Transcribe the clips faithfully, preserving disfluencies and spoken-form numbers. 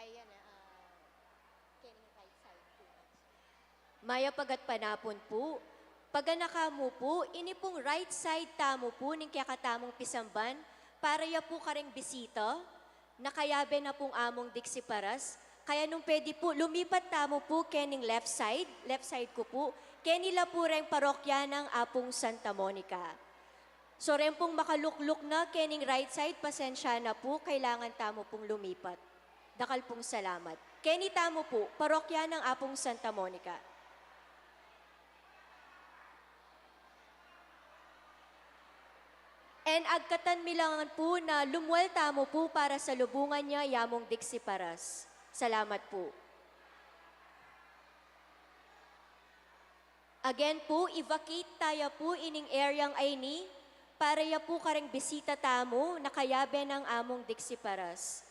Ayan na, ah, keni right side po. Mayap a gatpanapun pu. Paganaka mu pu, ini pung right side tamu pu ning kekatamung pisamban, para ya pu kareng bisita, na kayabe na pung among diksi paras. Kaya nung pwede pu, lumipat tamu pu kening left side, left side ku pu, keni la pu reng parokya nang Apung Santa Monica. So, reng pung makalukluk na kening right side, pasensya na pu, kailangan tamu pung lumipat. Dakal pung salamat. Keni tamu pu, parokya nang Apung Santa Monica. And agkatan mi la ngan pu na lumual tamu pu para salubungan ya ya mung diksi paras. Salamat pu. Again pu, i-vacate ta ya pu ining area yang ini, para ya pu kareng bisita tamu na kayabe nang among diksi paras.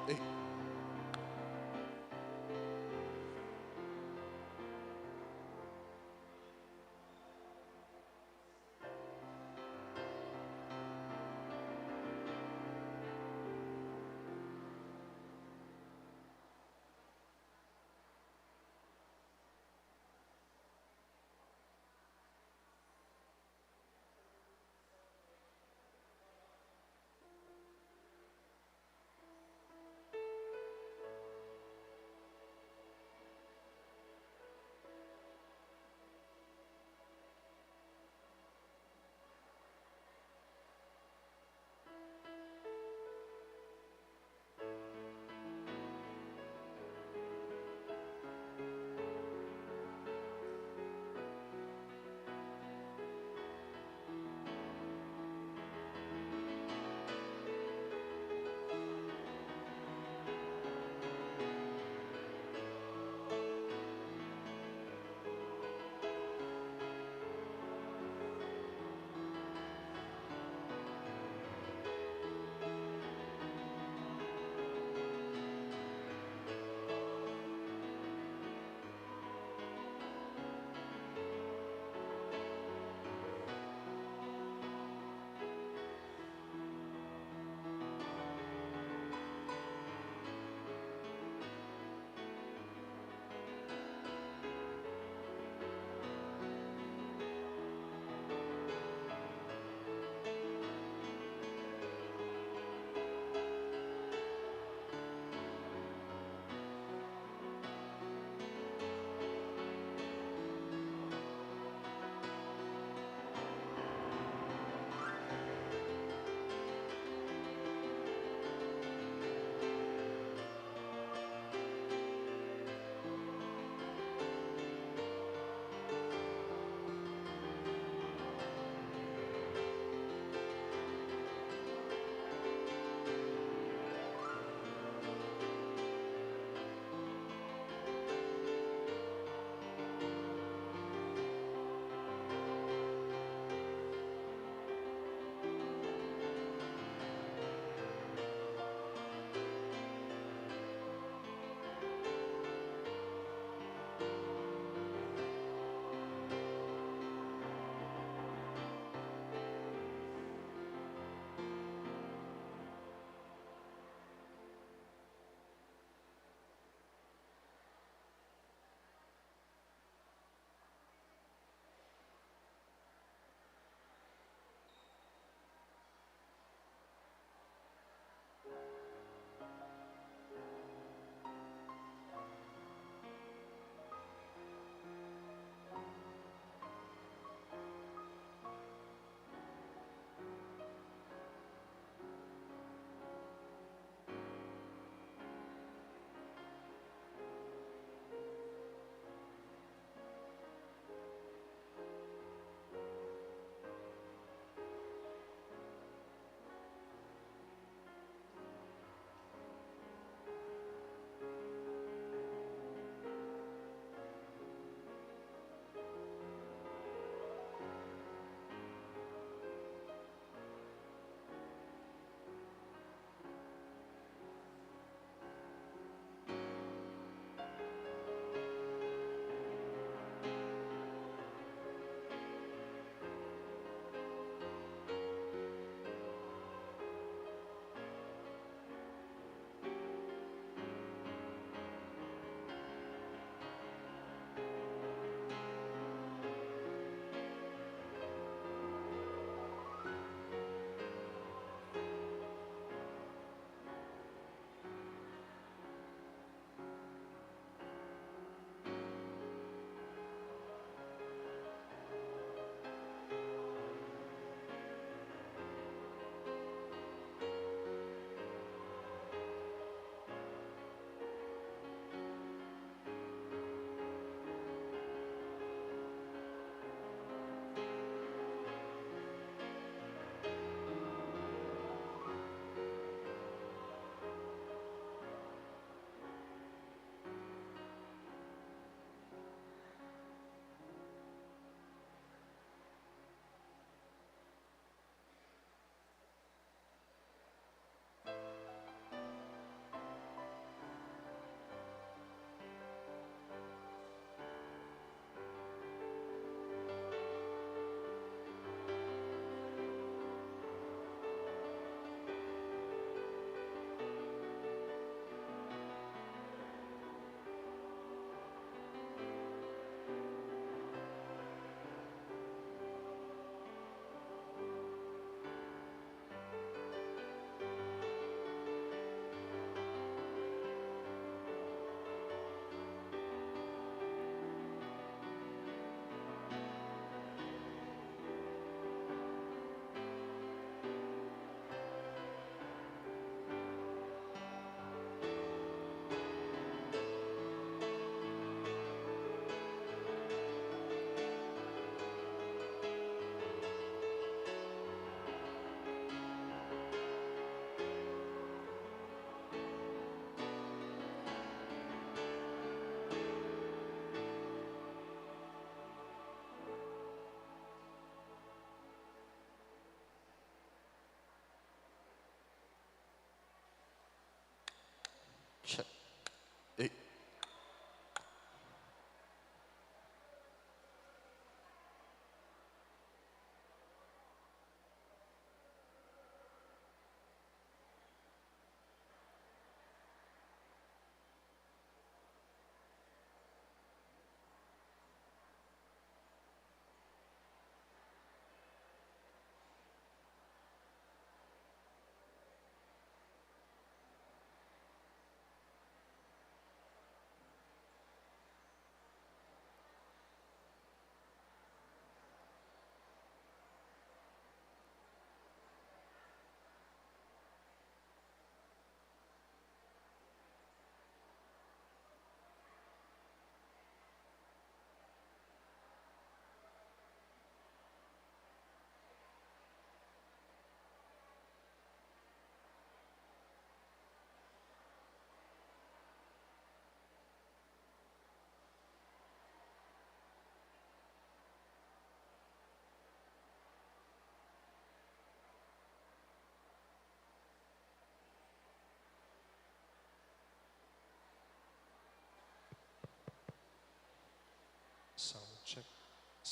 Eh.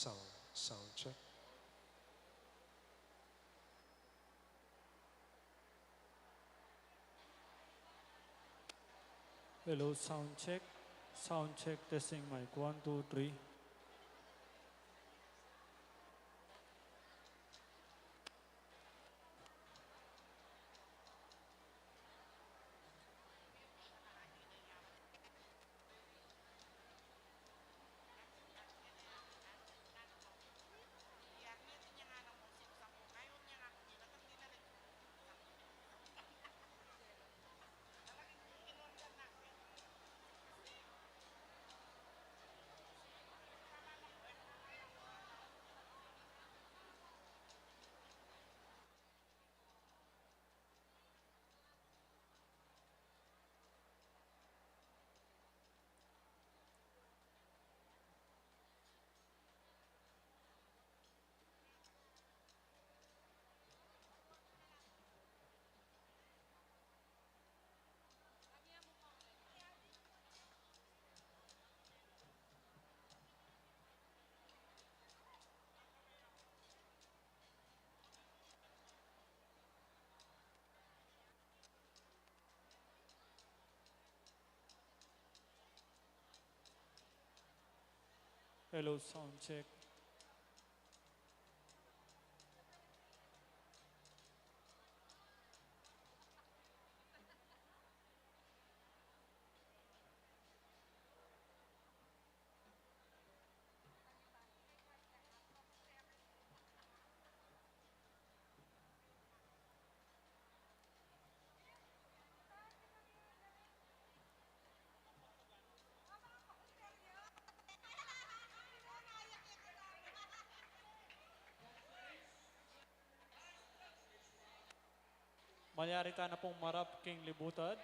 Sound, sound check. Hello, sound check. Sound check, testing mic. One, two, three. Hello, sound check. Malyari tana pung marap king libutad.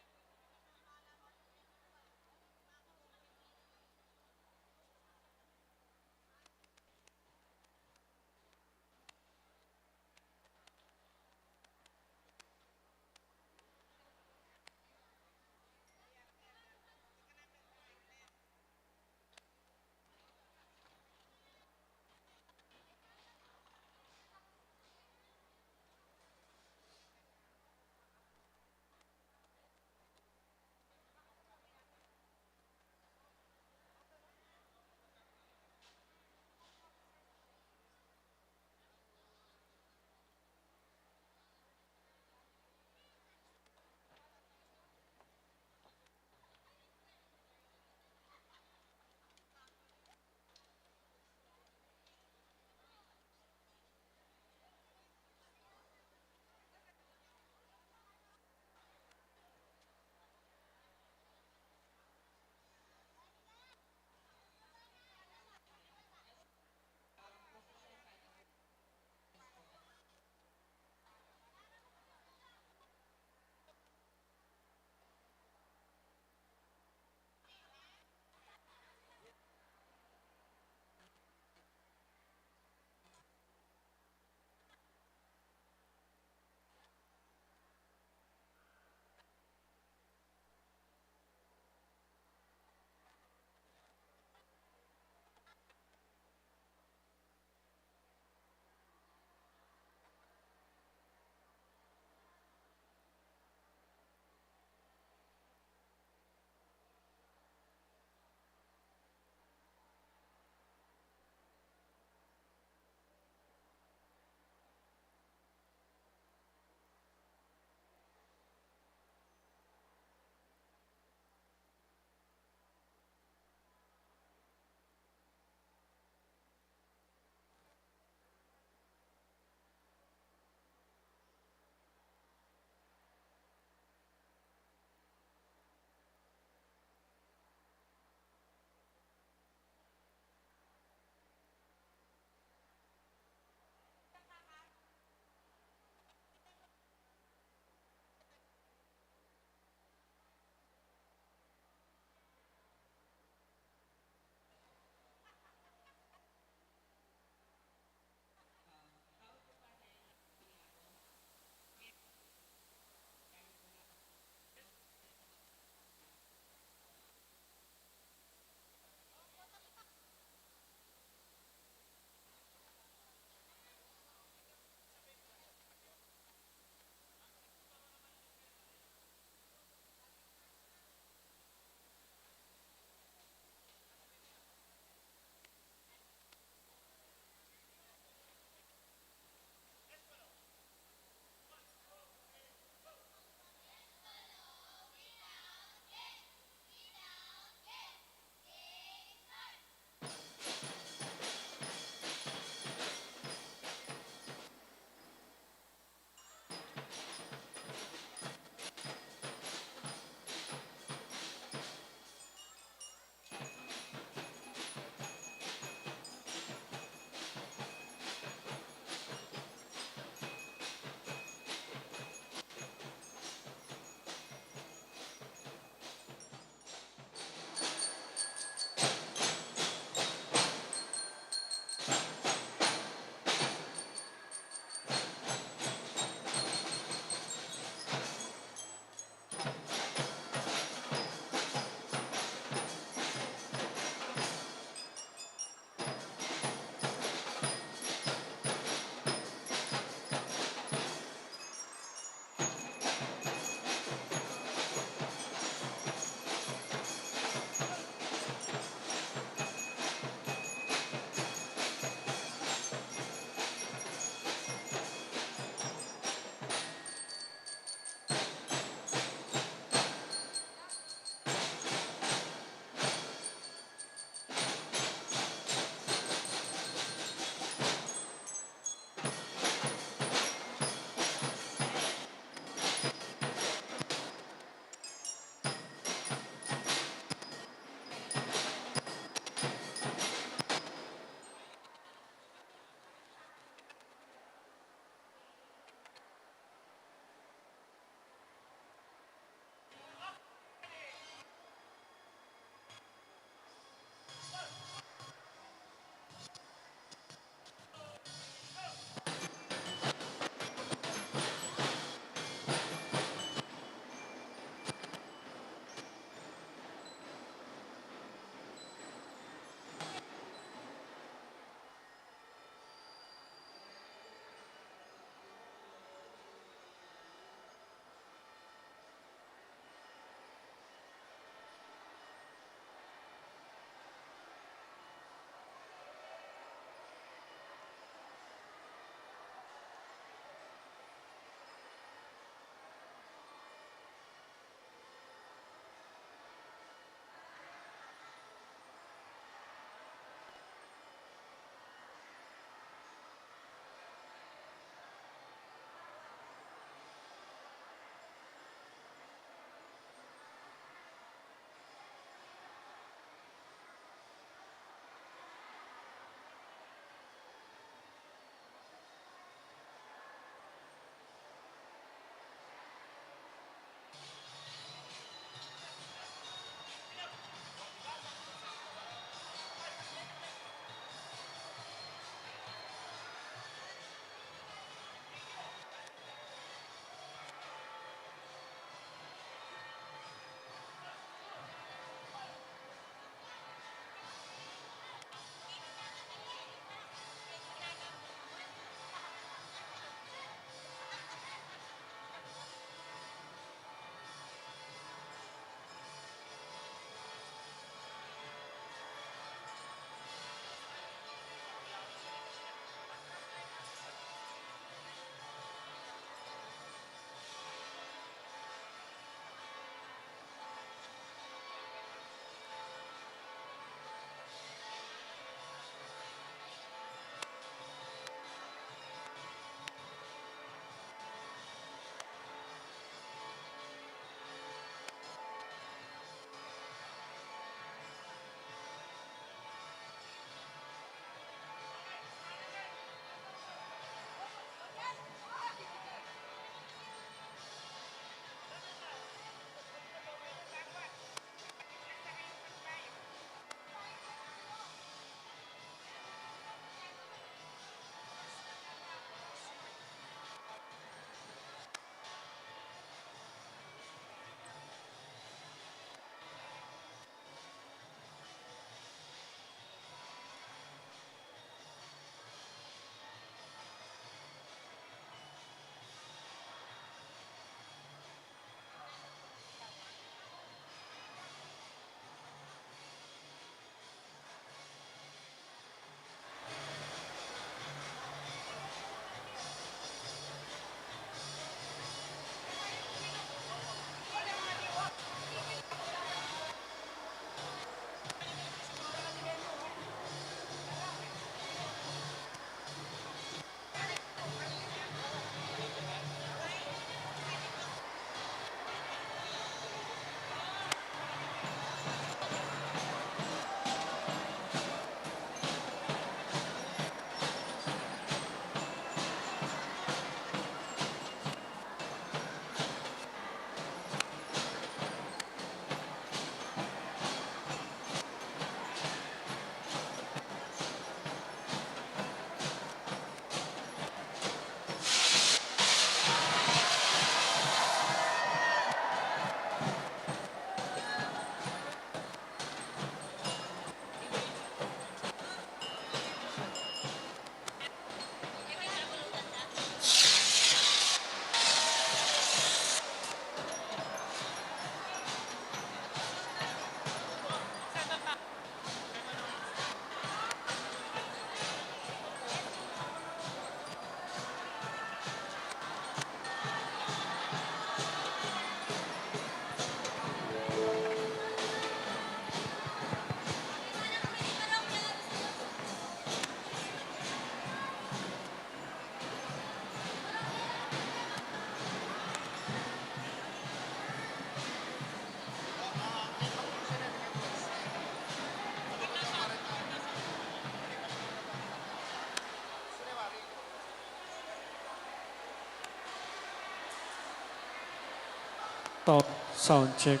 Sound, sound check.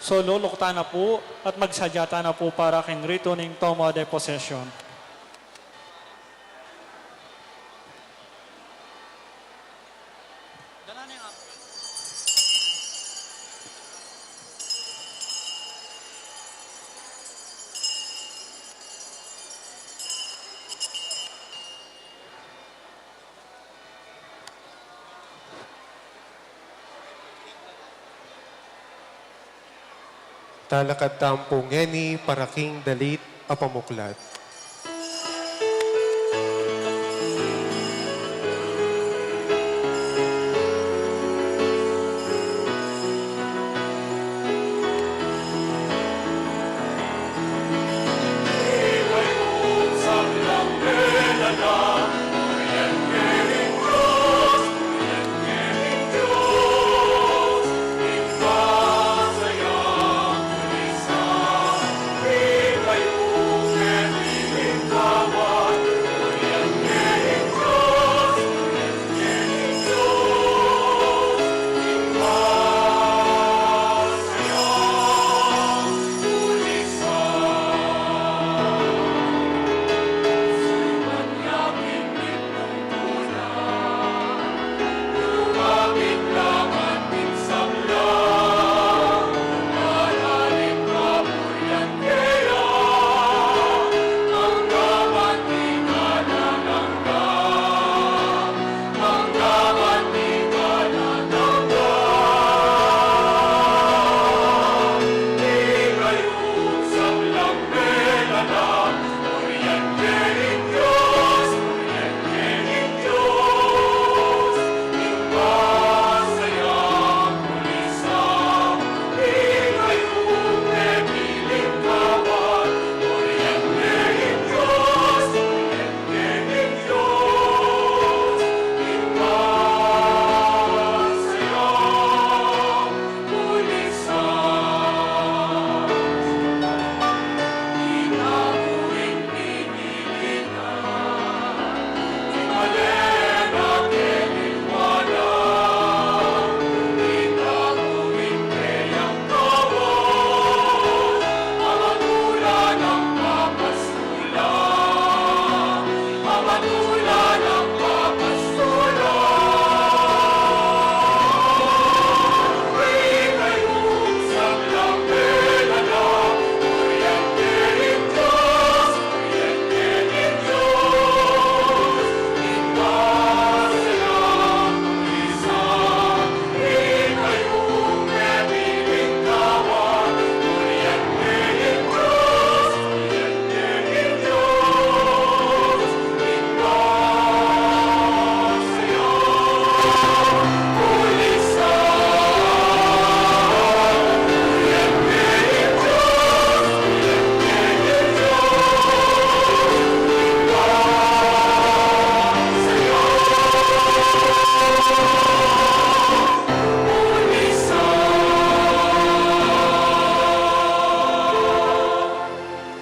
So, luluktan na pu at magsadya tana pu para king ritu ning toma de possession. Talakad tamu pu ngeni para king dalit a pamuklat.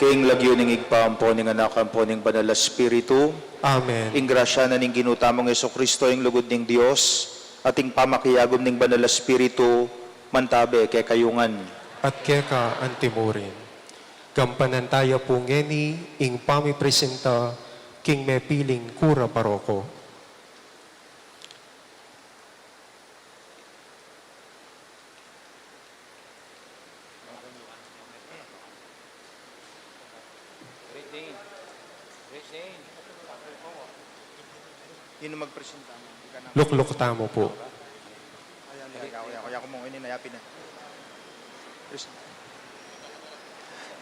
King lagyu ning Ibpa, ampo ning Anak, ampo ning Banal a Espiritu. Amen. Ing grasya na ning Ginu tamung Jesucristo, ing lugud ning Dios, at ing pamakiagum ning Banal a Espiritu, mantabe kekayu ngan. At keka antimurin. Gampanan taya pu ngeni ing pamipresenta king mepiling kura paroko. Lukluk tamu pu.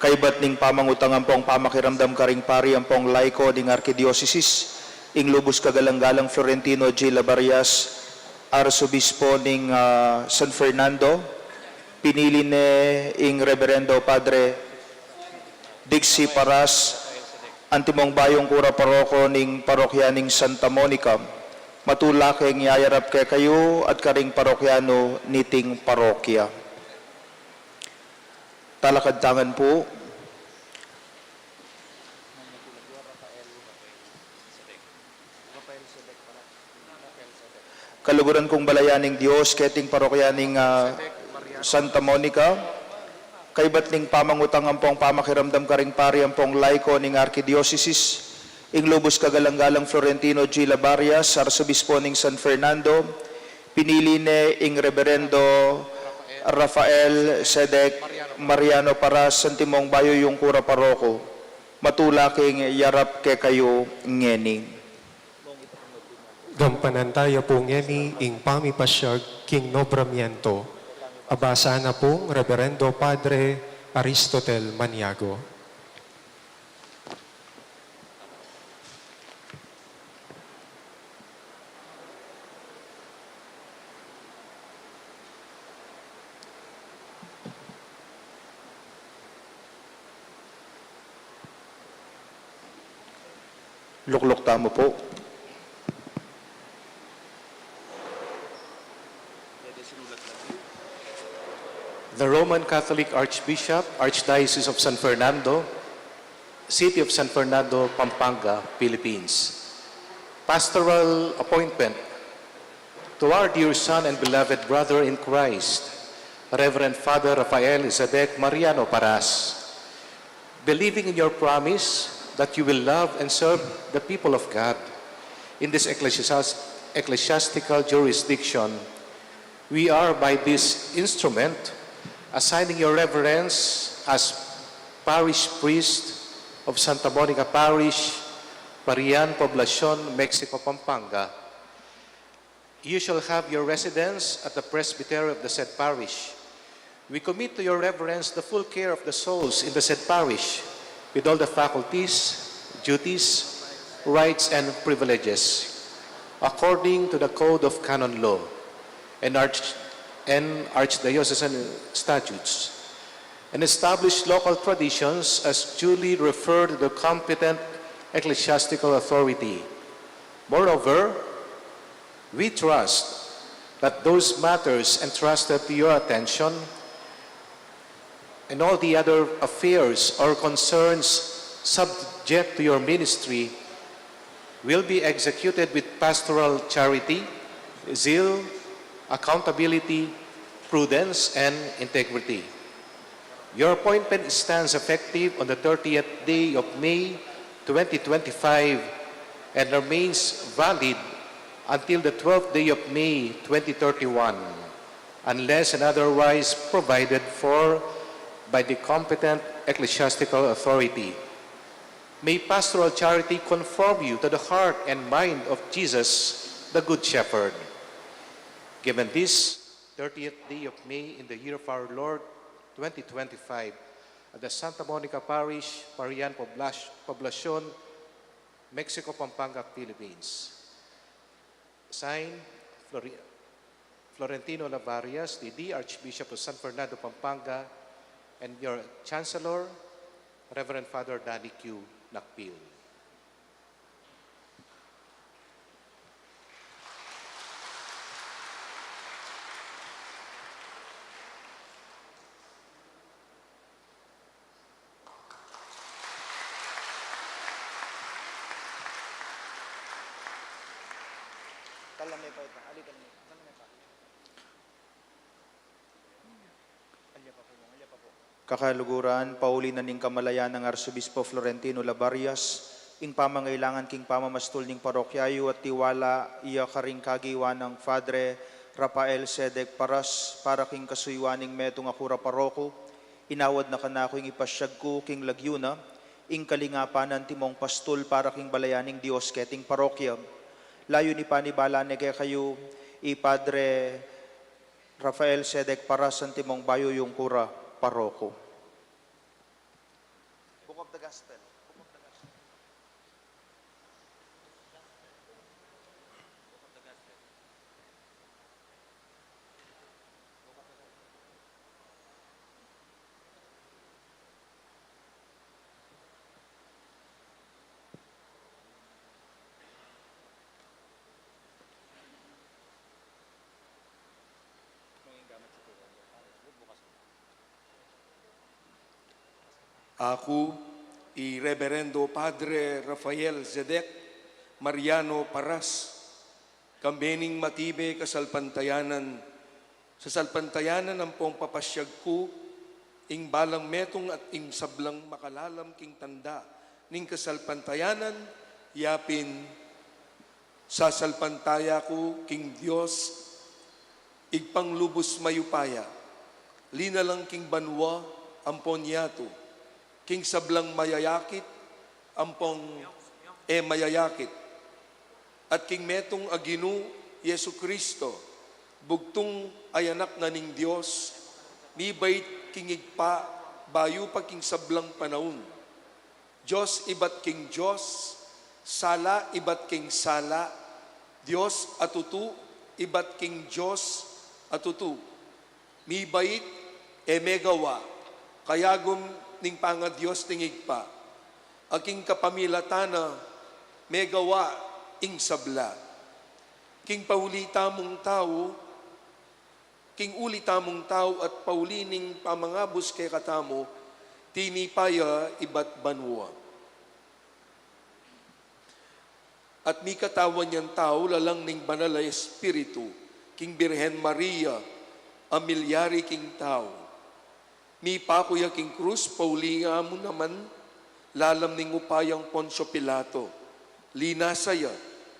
Kaybat ning pamangutang ampong pamakiramdam karing pari ampong laiko ding arkidiosesis, ing lubus kagalang-galang Florentino G. Labarias, Arsobispo ning, ah, San Fernando, pinili ne ing Reberendo Padre Dixie Paras, antimong bayung kura paroko ning parokya ning Santa Monica, matula keng yayarap kekayu at karing parokyanu niting parokya. Talakad tamu ngan pu. Kaluguran kung balayan ning Dios, keting parokya ning, ah, Santa Monica, kaybat ning pamangutang ampong pamakiramdam karing pari ampong laiko ning Arkidiosesis, ing lubus kagalang-galang Florentino G. Labarias, Arsobispo ning San Fernando, pinili ne ing Reberendo Rafael Sedek Mariano Paras, antimong bayung kura paroko, matula king yarap kekayu ngeni. Gampanan taya pu ngeni ing pamipasyag king nobramiento. Abasa na pung Reberendo Padre Aristotel Maniago. Lukluk tamu pu. The Roman Catholic Archbishop, Archdiocese of San Fernando, City of San Fernando, Pampanga, Philippines. Pastoral appointment to our dear son and beloved brother in Christ, Reverend Father Rafael Isadek Mariano Paras. Believing in your promise that you will love and serve the people of God in this ecclesias-, ecclesiastical jurisdiction, we are by this instrument assigning your reverence as parish priest of Santa Monica Parish, Parian Poblacion, Mexico, Pampanga. You shall have your residence at the presbytery of the said parish. We commit to your reverence the full care of the souls in the said parish, with all the faculties, duties, rights, and privileges, according to the Code of Canon Law and Arch-, and Archdiocesan statutes, and established local traditions as duly referred to the competent ecclesiastical authority. Moreover, we trust that those matters entrusted to your attention and all the other affairs or concerns subject to your ministry will be executed with pastoral charity, zeal, accountability, prudence, and integrity. Your appointment stands effective on the thirtieth day of May twenty twenty-five and remains valid until the twelfth day of May twenty thirty-one, unless and otherwise provided for by the competent ecclesiastical authority. May pastoral charity conform you to the heart and mind of Jesus, the Good Shepherd. Given this thirtieth day of May in the year of our Lord, twenty twenty-five, at the Santa Monica Parish, Parian Poblac-, Poblacion, Mexico, Pampanga, Philippines. Signed, Flori-, Florentino Lavarias, D D, Archbishop of San Fernando, Pampanga, and your Chancellor, Reverend Father Danny Q. Nakpil. Kalam ne pa ita, ali kalam ne, kalam ne pa. Alya pa pu, alya pa pu. Kakaluguran, pauli na ning kamalayan nang Arsobispo Florentino Labarias, ing pamangailangan king pamamastul ning parokya yu at tiwala ya karing kagiwan nang Padre Rafael Sedek Paras para king kasuyuan ning metung a kura paroko, inawad na kanaku ing ipasyag ku king lagyu na, ing kalingapan antimong pastul para king balayan ning Dios keting parokya. Layun ipanibala ne kekayu i Padre Rafael Sedek Paras antimong bayu yung kura paroko. Book of the Gospel. Book of the Gospel. Aku, i Reberendo Padre Rafael Zedek Mariano Paras, kambe ning matibe kasalpantayanan, sasalpantayanan ampong papasyag ku ing balang metung at ing sablang makalalam king tanda ning kasalpantayanan, yapin sasalpantaya ku king Dios, Ibpang lubus mayupaya, linalang king banua ampon yatu, king sablang mayayakit ampong e mayayakit, at king metung a Ginu Jesu-Cristo, bugtung a Anak na ning Dios, mibait king Ibpa bayu pa king sablang panaun. Dios ibat king Dios, sala ibat king sala, Dios a tutu ibat king Dios a tutu. Mibait, e megawa, kayagum ning pangaDios ning Ibpa, a king kapamilatan na megawa ing sabla. King pauli tamung tau, king uli tamung tau at pauli ning pamangabus kekatamu, tinipa ya ibat banua. At mikatawan yang tau lalang ning Banal a Espiritu, king Birhen Maria, a milyari king tau. Mipaku ya king krus, pauli ya mu naman lalam ning upayang Poncio Pilato. Linasa ya,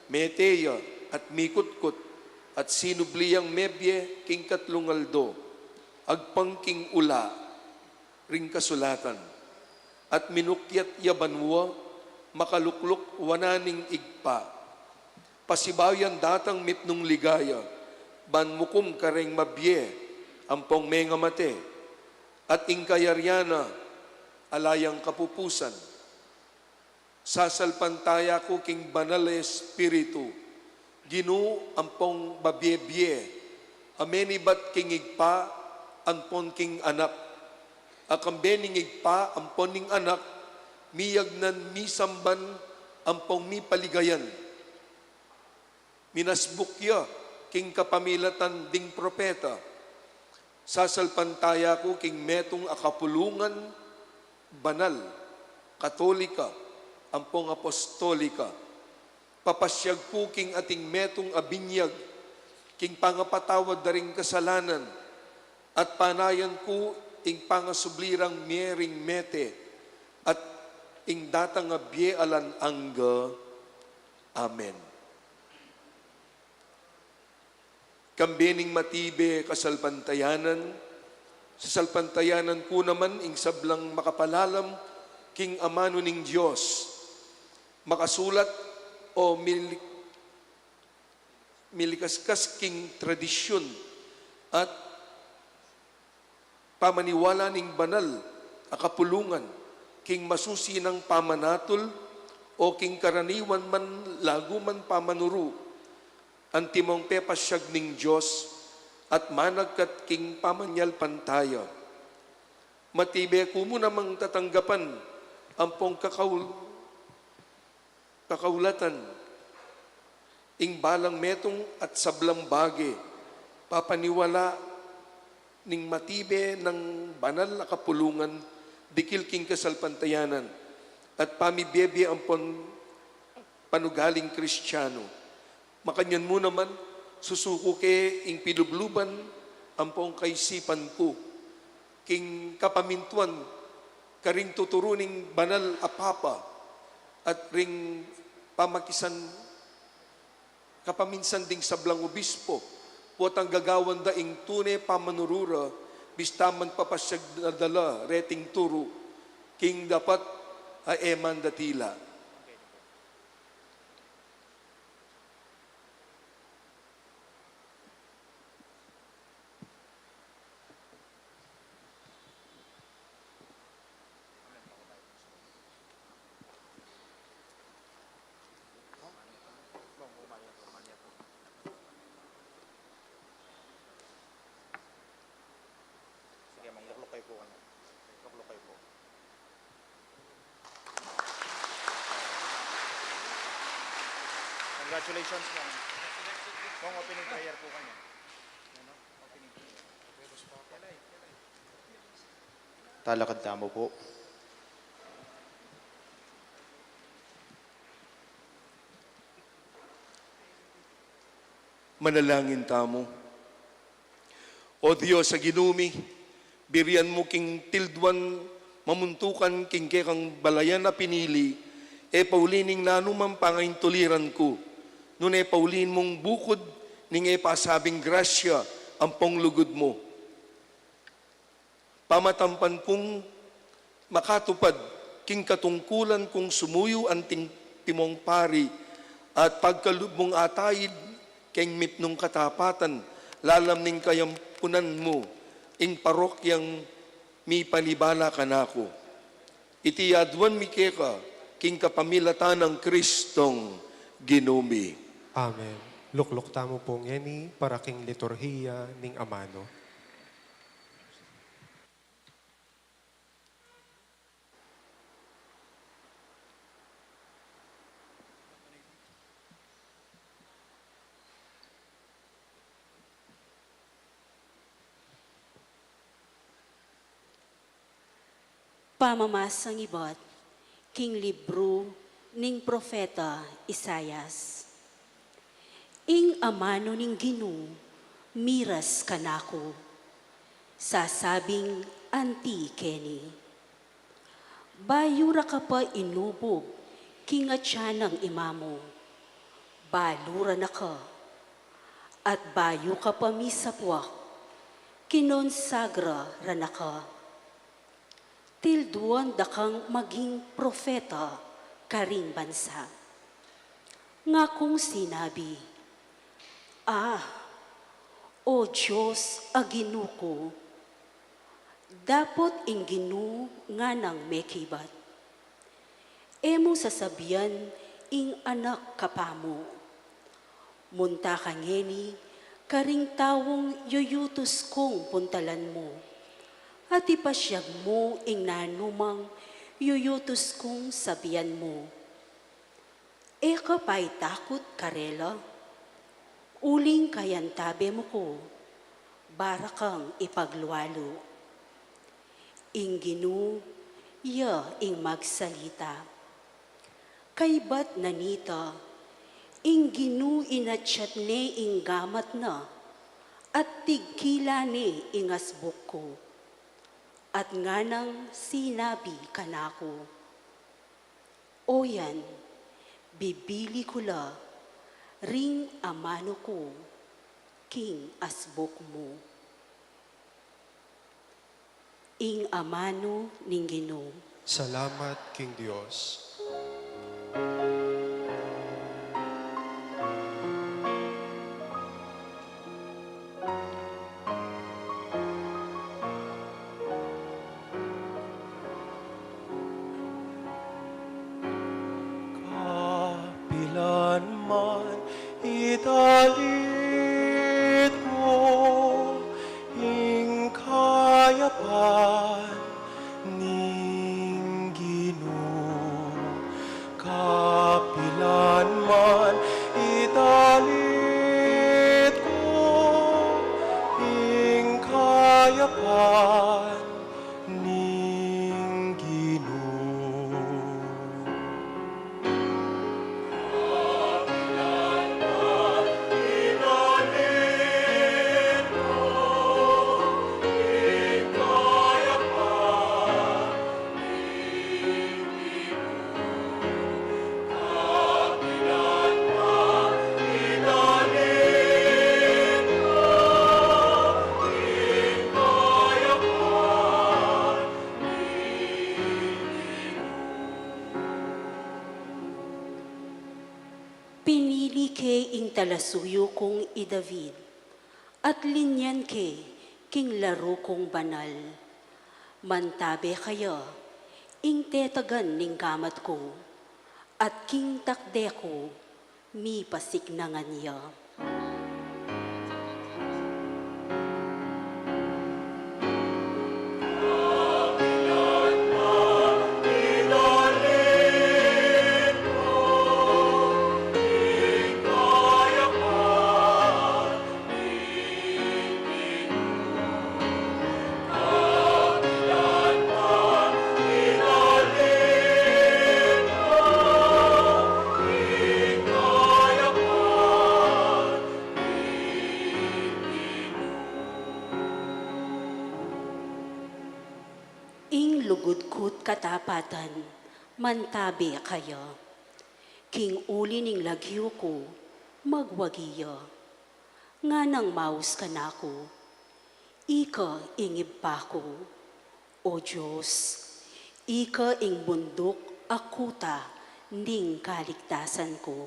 mete ya, at mikutkut, at sinubli yang mebie king katlung aldo, agpang king ula ring kasulatan. At minukyat ya banua, makalukluk wanan ning Ibpa. Pasibayu yang datang mipnung ligaya, ban mukum kareng mabie ampong mengamate, at ing kayarian na ala yang kapupusan. Sasalpantaya ku king Banal a Espiritu, Ginu ampong babie-bie, a menibat king Ibpa ampon king Anak, a kambe ning Ibpa ampon ning Anak, miyagnan, misamban, ampong mipaligayan. Minasbuk ya king kapamilatan ding propeta. Sasalpantaya ku king metung a kapulungan banal, katolika, ampong apostolika. Papasyag ku king ating metung a binyag king pangapatawad da ring kasalanan, at panayan ku ing pangasubli rang mie ring mete, at ing datang a bie alang angga. Amen. Kambe ning matibe kasalpantayanan, sasalpantayanan ku naman ing sablang makapalalam king amanu ning Dios, makasulat o mili-, milikaskas king tradisyun at pamaniwala ning banal a kapulungan, king masusi nang pamanatul, o king karaniwan man lagu man pamanuru, antimong pepasyag ning Dios, at managkat king pamanyalpantaya. Matibe ku mu namang tatanggapan ampong kakaul-, kakaulatan ing balang metung at sablang bage, papaniwala ning matibe nang banal a kapulungan, dikil king kasalpantayanan, at pamibie-bie ampon panugaling Kristiano. Makanyan mu naman, susuku ke ing pilubluban ampong kaisipan ku king kapamintuan karing tuturu ning banal a Papa at ring pamakisan, kapaminsan ding sablang obispo, potang gagawan da ing tune pamanuru ra, bista man papasyag na da la reting turu king dapat a e man datila. Sige, Mang, lukluk kayo po, ano? Lukluk kayo po. Congratulations, Mang. Mang, opening prayer po kayo. Ano? Opening prayer. Talakad tamu po. Manalangin tamu. O Dios a Ginu mi, birian mu king tilduan mamuntukan king kekang balayan a pinili, e pauli ning nanu mang pangaintuliran ku, nune pauli mung bukud ning e pasabing grasya ampong lugud mu. Pamatampan kung makatupad king katungkulan kung sumuyu anting timong pari at pagkalub mung ataid keng mipnung katapatan, lalam ning kayampunan mu ing parokyang mipanibala kanaku. Iti aduan mi keka king kapamilatan nang Kristong Ginu mi. Amen. Lukluk tamu pu ngeni para king liturhiya ning amanu. Pamamasang ibat king libru ning propeta Isaias. Ing amanu ning Ginu miras kanaku, sasabing anti keni, bayu ra ka pa inubug king atian nang ima mu, balu ra na ka, at bayu ka pa misapuak, kinonsagra ra na ka. Tilduan da kang maging propeta karing bansa. Ngakung sinabi, "Ah, O Dios a Ginu ku, dapot ing Ginu nganang mekibat. E mu sasabian ing anak kapamu, 'Munta ka ngeni karing taung yuyutus kung puntalan mu, at ipasiag mu ing nanumang yuyutus kung sabian mu.' E ka paitakut karela, uling kayantabe mu ku, bara kang ipaglualu. Ing Ginu ya ing magsalita. Kaybat na nita, ing Ginu inatyat ne ing gamat na, at tigkila ne ing asbuk ku, at nganang sinabi kanaku, 'O yan, bibili ku la ring amanu ku king asbuk mu.'" Ing amanu ning Ginu. Salamat king Dios. Kapilan man idalit ku ing kayapan ning Ginu. Kapilan man idalit ku ing kayapan ning Ginu. Pinili ke ing talasuyu kung i David, at linyan ke king laru kung banal. Mantabe kaya ing tetagan ning gamat ku, at king takde ku mipasiknangan ya. lugud ku't katapatan, mantabe kaya. King uli ning lagyu ku, magwagi ya. Nganang maus kanaku, ika ing Ibpa ku, O Dios, ika ing bunduk a kuta ning kaligtasan ku.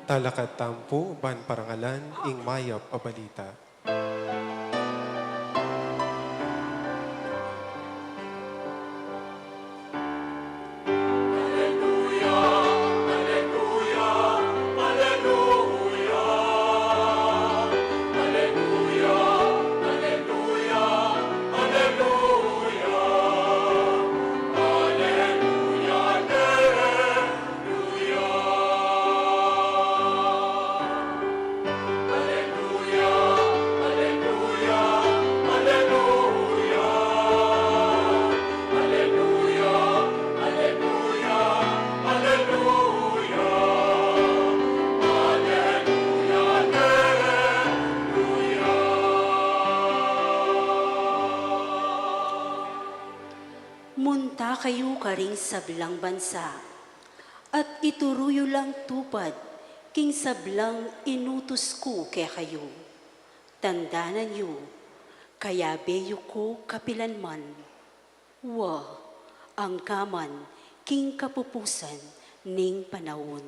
Talakad tamu pu ban parangalan ing mayap a balita. Munta kayu karing sablang bansa, at ituru yu lang tupad king sablang inutus ku kekayu. Tandanan yu, kayabe yu ku kapilanman. Wa, anggaman king kapupusan ning panaun.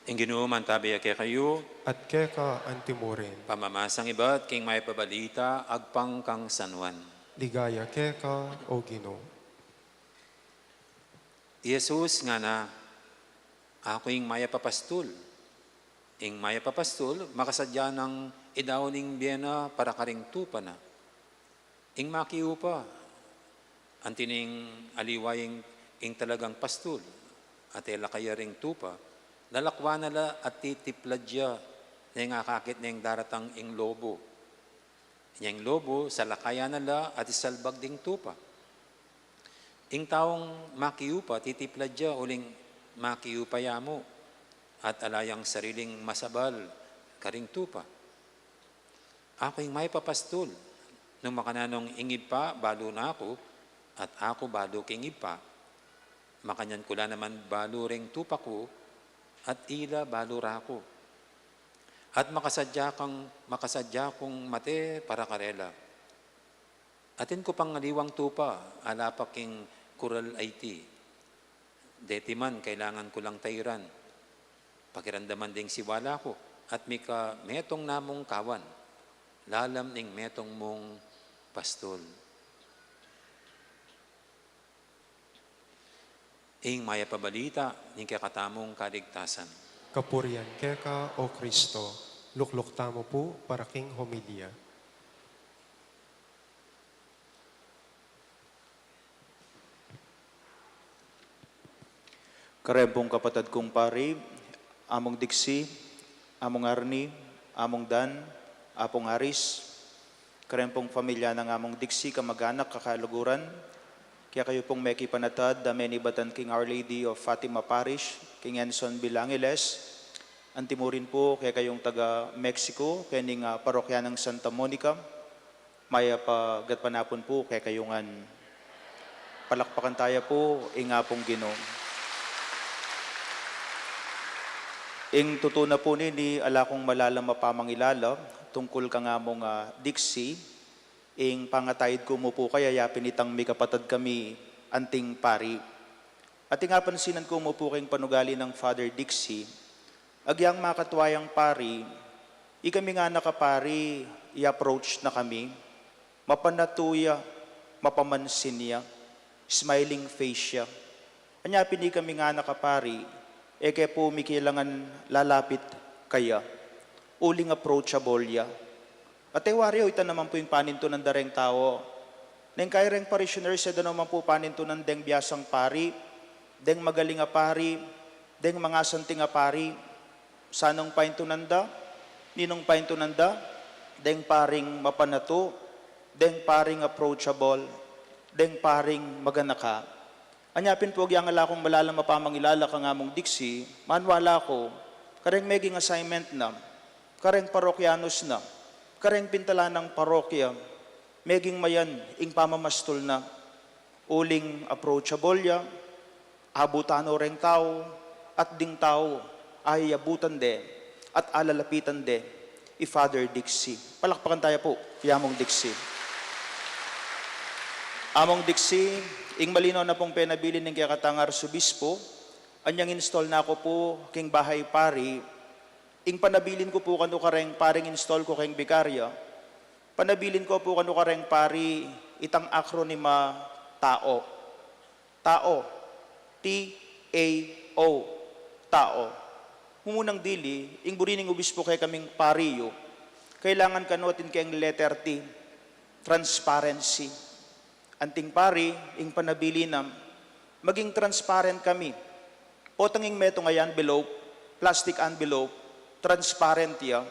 Ing Ginu mantabe ya kekayu. At keka antimurin. Pamamasang ibat king Mayap a Balita agpang kang San Juan. Ligaya keka, O Ginu. I Jesus ngana, "Aku ing mayap a pastul. Ing mayap a pastul, makasadya nang idaun ing bie na para karing tupa na. Ing makiupa, anti ning aliwa ing, ing talagang pastul, at e lakay ya ring tupa, lalakwan na la at titiplad ya, neng akakit neng daratang ing lobo. Inyang lobo, salakayan na la at isalbag ding tupa. Ing taung makiupa, titiplad ya uling makiupa ya mu, at ala yang sariling masabal karing tupa. Aku ing mayap a pastul, nung makananung ing Ibpa balu na ku, at aku balu king Ibpa, makanyan ku la naman balu ring tupa ku, at ila balu ra ku. At makasadya kang, makasadya kung mate para karela. Atin ku pang aliwang tupa, ala pa king kural a iti. Deti man, kailangan ku lang tairan. Pakiramdaman ding siwala ku, at mika metung na mung kawan, lalam ning metung mung pastul." Ing mayap a balita ning kekatamung kaligtasan. Kapurian keka, O Kristo. Lukluk tamu pu para king homilya. Kareng pung kapatad kung pari, Among Dixie, Among Arnie, Among Dan, Apung Aris, kareng pung pamilya nang Among Dixie, kamag-anak, kakaluguran, kekayu pung mekipanatad a menibatan king Our Lady of Fatima Parish, king Quezon Villa Angeles, anti mu rin pu kekayung taga Mexico, kening, ah, parokya nang Santa Monica, mayap a gatpanapun pu kekayu ngan. Palakpakan taya pu ing Apung Ginu. Ing tutu na pu nini, ala kung malalam a pamangilala tungkul kang Among, ah, Dixie, ing pangataid ku mu pu kaya yapin itang mikapatad kami anting pari. At ing apansinan ku mu pu king panugali nang Father Dixie, agyang makatwa yang pari, ikami ngan a kapari, i-approach na kami, mapanatu ya, mapamansin ya, smiling face ya. Anya pin ikami ngan a kapari, e ke pu mi kailangan lalapit kaya, uling approachable ya. At e wari o, ita naman pu ing panintunan da reng tau. Neng kareng parishioners, e da naman pu panintunan deng biasang pari, deng magaling a pari, deng mangasanting a pari. Sanung panintunan da, ninung panintunan da, deng paring mapanatu, deng paring approachable, deng paring maganaka. Anya pin pu agyang ala kung malalam a pamangilala kang Among Dixie, maniwala ku, kareng meging assignment na, kareng parokyanos na, kareng pintalan nang parokya, meging mayan ing pamamastul na, uling approachable ya, abutan no reng tau, at ding tau, ay abutan de, at alalapitan de, i Father Dixie. Palakpakan taya pu i Among Dixie. Among Dixie, ing malino na pung penabilin ning kekatang arsobispo, anyang install na ku pu king bahay pari, ing panabilin ku pu kanu kareng paring install ku king bikarya, panabilin ku pu kanu kareng pari itang acronym a TAO. TAO, T A O, TAO. Mumunang dili, ing buri ning obispo kekaming pari yu, kailangan kanu atin keng letter T, transparency. Anting pari, ing panabilin na, maging transparent kami. Potang ing metung a envelope, plastic envelope, transparent ya.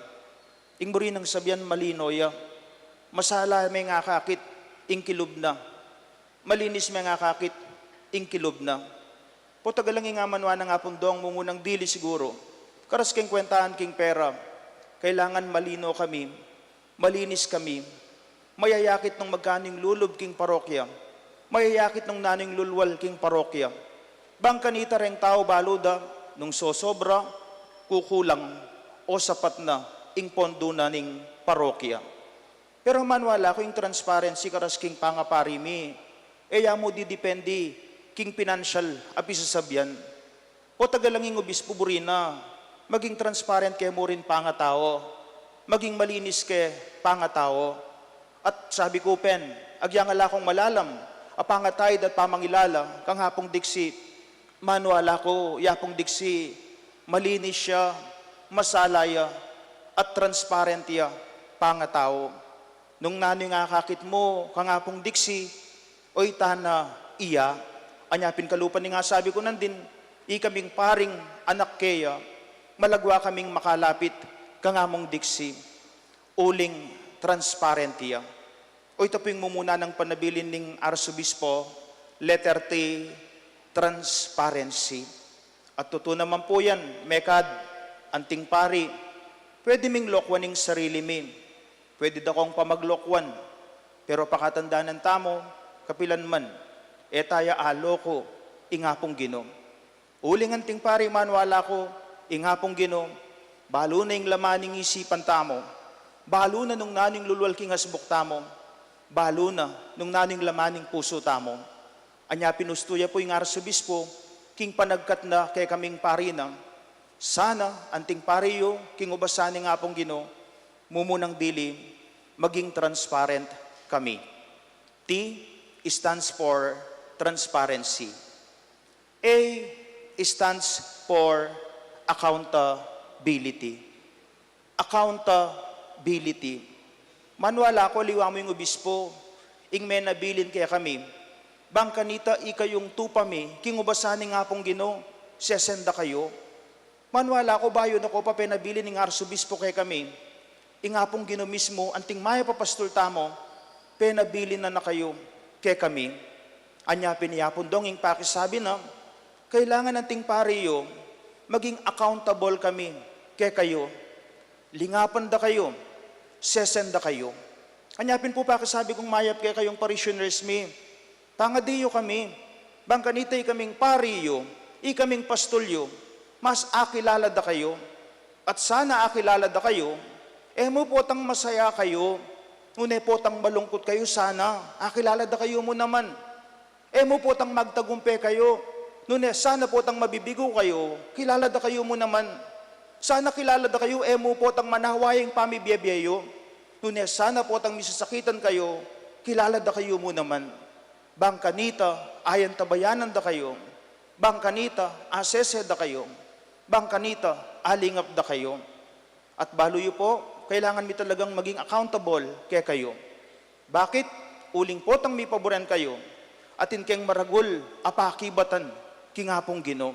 Ing buri nang sabian, malino ya. Masala mengakakit ing kilub na. Malinis mengakakit ing kilub na. Potang alang ing amanwa nang Apung Dong, mumunang dili siguru, karas keng kwentaan king pera, kailangan malino kami, malinis kami, mayayakit nung magkanu ing lulub king parokya, mayayakit nung nanu ing lulwal king parokya. Bang kanita reng tau balu da nung sosobra, kukulang, o sapat na ing pondo na ning parokya. Pero maniwala ku ing transparency karas king pangapari mi, e ya mu didepende king pinansyal a pisasabian. Potang alang ing obispo buri na, maging transparent ke mu rin pangatau, maging malinis ke pangatau. At sabi ku pin, agyang ala kung malalam a pangataid at pamangilala kang Apung Dixie, maniwala ku i Apung Dixie, malinis ya, masala ya, at transparent ya pangatau. Nung nanu ing akakit mu kang Apung Dixie, o ita na iya. Anya pin kalupa ning asabi ku nandin, ikaming paring anak keya, malagwa kaming makalapit kang Among Dixie, uling transparent ya. O ita pu ing mumuna nang panabilin ning arsobispo, letter T, transparency. At tutu naman pu yan, mekad, anting pari, pwede ming lokuan ing sarili mi, pwede da kung pamaglokuan, pero pakatandanan tamu, kapilan man, e taya aloku ing Apung Ginu. Uling anting pari, maniwala ku, ing Apung Ginu, balu na ing laman ning isipan tamu, balu na nung nanu ing lulwal king asbuk tamu, balu na nung nanu ing laman ning pusu tamu. Anya pin ustu ya pu ing arsobispo king panagkat na kekaming pari na, sana anting pari yu king ubasan ning Apung Ginu, mumunang dili, maging transparent kami. T stands for transparency. A stands for accountability. Accountability. Maniwala ku, aliwa mu ing obispo, ing menabilin kekami, bang kanita ikayung tupa mi king ubasan ning Apung Ginu, sesen da kayu. Maniwala ku, bayu na ku pa penabilin ning arsobispo kekami, ing Apung Ginu mismu, anting mayap a pastul tamu, penabilin na na kayu kekami. Anya pin, yapun dong ing pakisabi na, kailangan anting pari yu, maging accountable kami kekayu. Lingapan da kayu, sesen da kayu. Anya pin pu pakisabi kung mayap kekayung parishioners mi, pangadi yu kami, bang kanita ikaming pari yu, ikaming pastul yu, mas akilala da kayu. At sana akilala da kayu, e mu potang masaya kayu, nune potang malungkut kayu, sana akilala da kayu mu naman. E mu potang magtagumpe kayu, nune sana potang mabibigu kayu, kilala da kayu mu naman. Sana kilala da kayu, e mu potang manawa ing pamibie-bie yu, nune sana potang misasakitan kayu, kilala da kayu mu naman. Bang kanita, ayantabayanan da kayu, bang kanita, asese da kayu, bang kanita, alingap da kayu. At balu yu pu, kailangan mi talagang maging accountable kekayu. Bakit? Uling potang mipaburen kayu, atin keng maragul a pakibatan king Apung Ginu.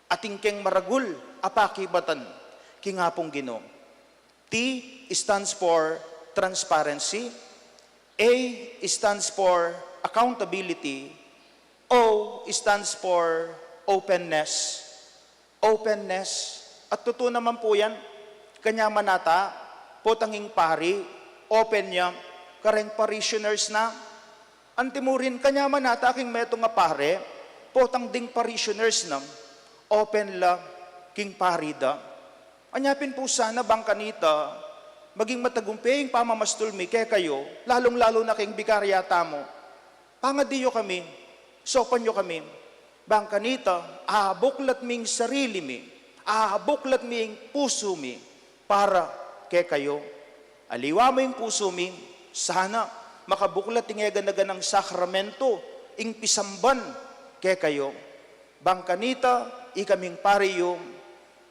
Atin keng maragul a pakibatan king Apung Ginu. T stands for transparency. A stands for accountability. O stands for openness. Openness. At tutu naman pu yan, kanyaman nata, potang ing pari, open ya kareng parishioners na. Antimurin, kanyaman nata king metung a pari, potang ding parishioners na, open la king pari da. Anya pin pu sana bang kanita, maging matagumpe ing pamamastul mi kekayu, lalung-lalu na king bikarya tamu. Pangadi yu kami, saupan yu kami, bang kanita, abuklat mi ing sarili mi, abuklat mi ing pusu mi, para kekayu. Aliwa mu ing pusu mi, sana makabuklat ing eganaganang sakramento, ing pisamban kekayu. Bang kanita, ikaming pari yu,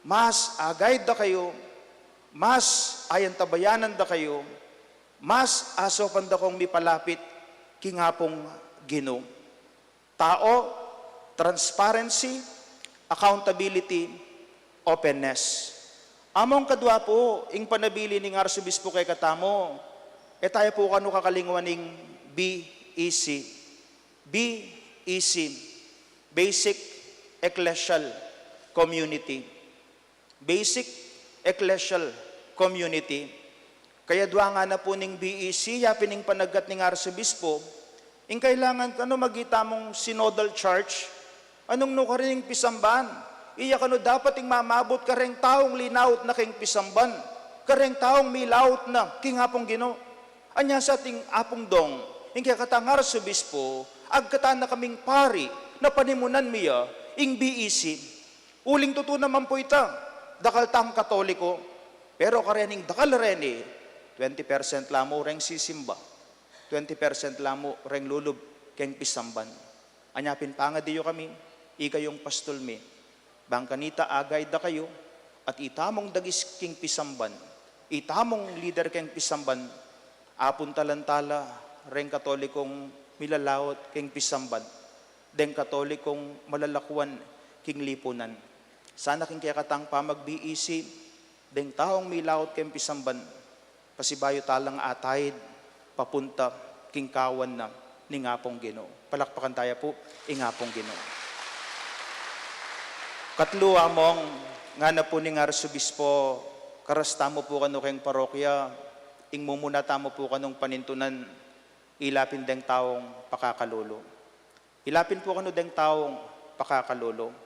mas agayad da kayu, mas ayantabayanan da kayu, mas asaupan da kung mipalapit king Apung Ginu. Tao, transparency, accountability, openness. Among kadwa pu, ing panabilin ning Arsobispo kekatamu, e taya pu kanu kakalingwan ing B E C. B E C, Basic Ecclesial Community. Basic Ecclesial Community. Kayadwa ngana pu ning B E C, ya pin ing panagat ning Arsobispo, ing kailangan kanu maging tamung synodal church. Anung nu karin ing pisamban? Iya kanu dapat ing mamabut kareng taung linaut na keng pisamban, kareng taung milaut na king Apung Ginu. Anya sa atin, Apung Dong, ing kekatang Arsobispo, agkatan na kaming pari, na panimunan mi ya ing B E C. Uling tutu naman pu ita, dakal tang Katoliko. Pero karening dakal reni, twenty percent la mu reng sisimba, twenty percent la mu reng lulub keng pisamban. Anya pin pangadi yu kami, ikayung pastul mi, bang kanita agayad da kayu, at itamung dagis keng pisamban, itamung lider keng pisamban, apuntalan tala reng Katolikung milalaut keng pisamban, deng Katolikung malalakuan king lipunan. Sana king kekatang pamag-B E C, deng taung milaut keng pisamban, pasibayu talang ataid papunta king kawan na ning Apung Ginu. Palakpakan taya pu ing Apung Ginu. Katlu, Among, ngana pu ning Arsobispo, karas tamu pu kanu keng parokya, ing mumuna tamu pu kanung panintunan, ila pin deng taung pakakalulu. Ila pin pu kanu deng taung pakakalulu.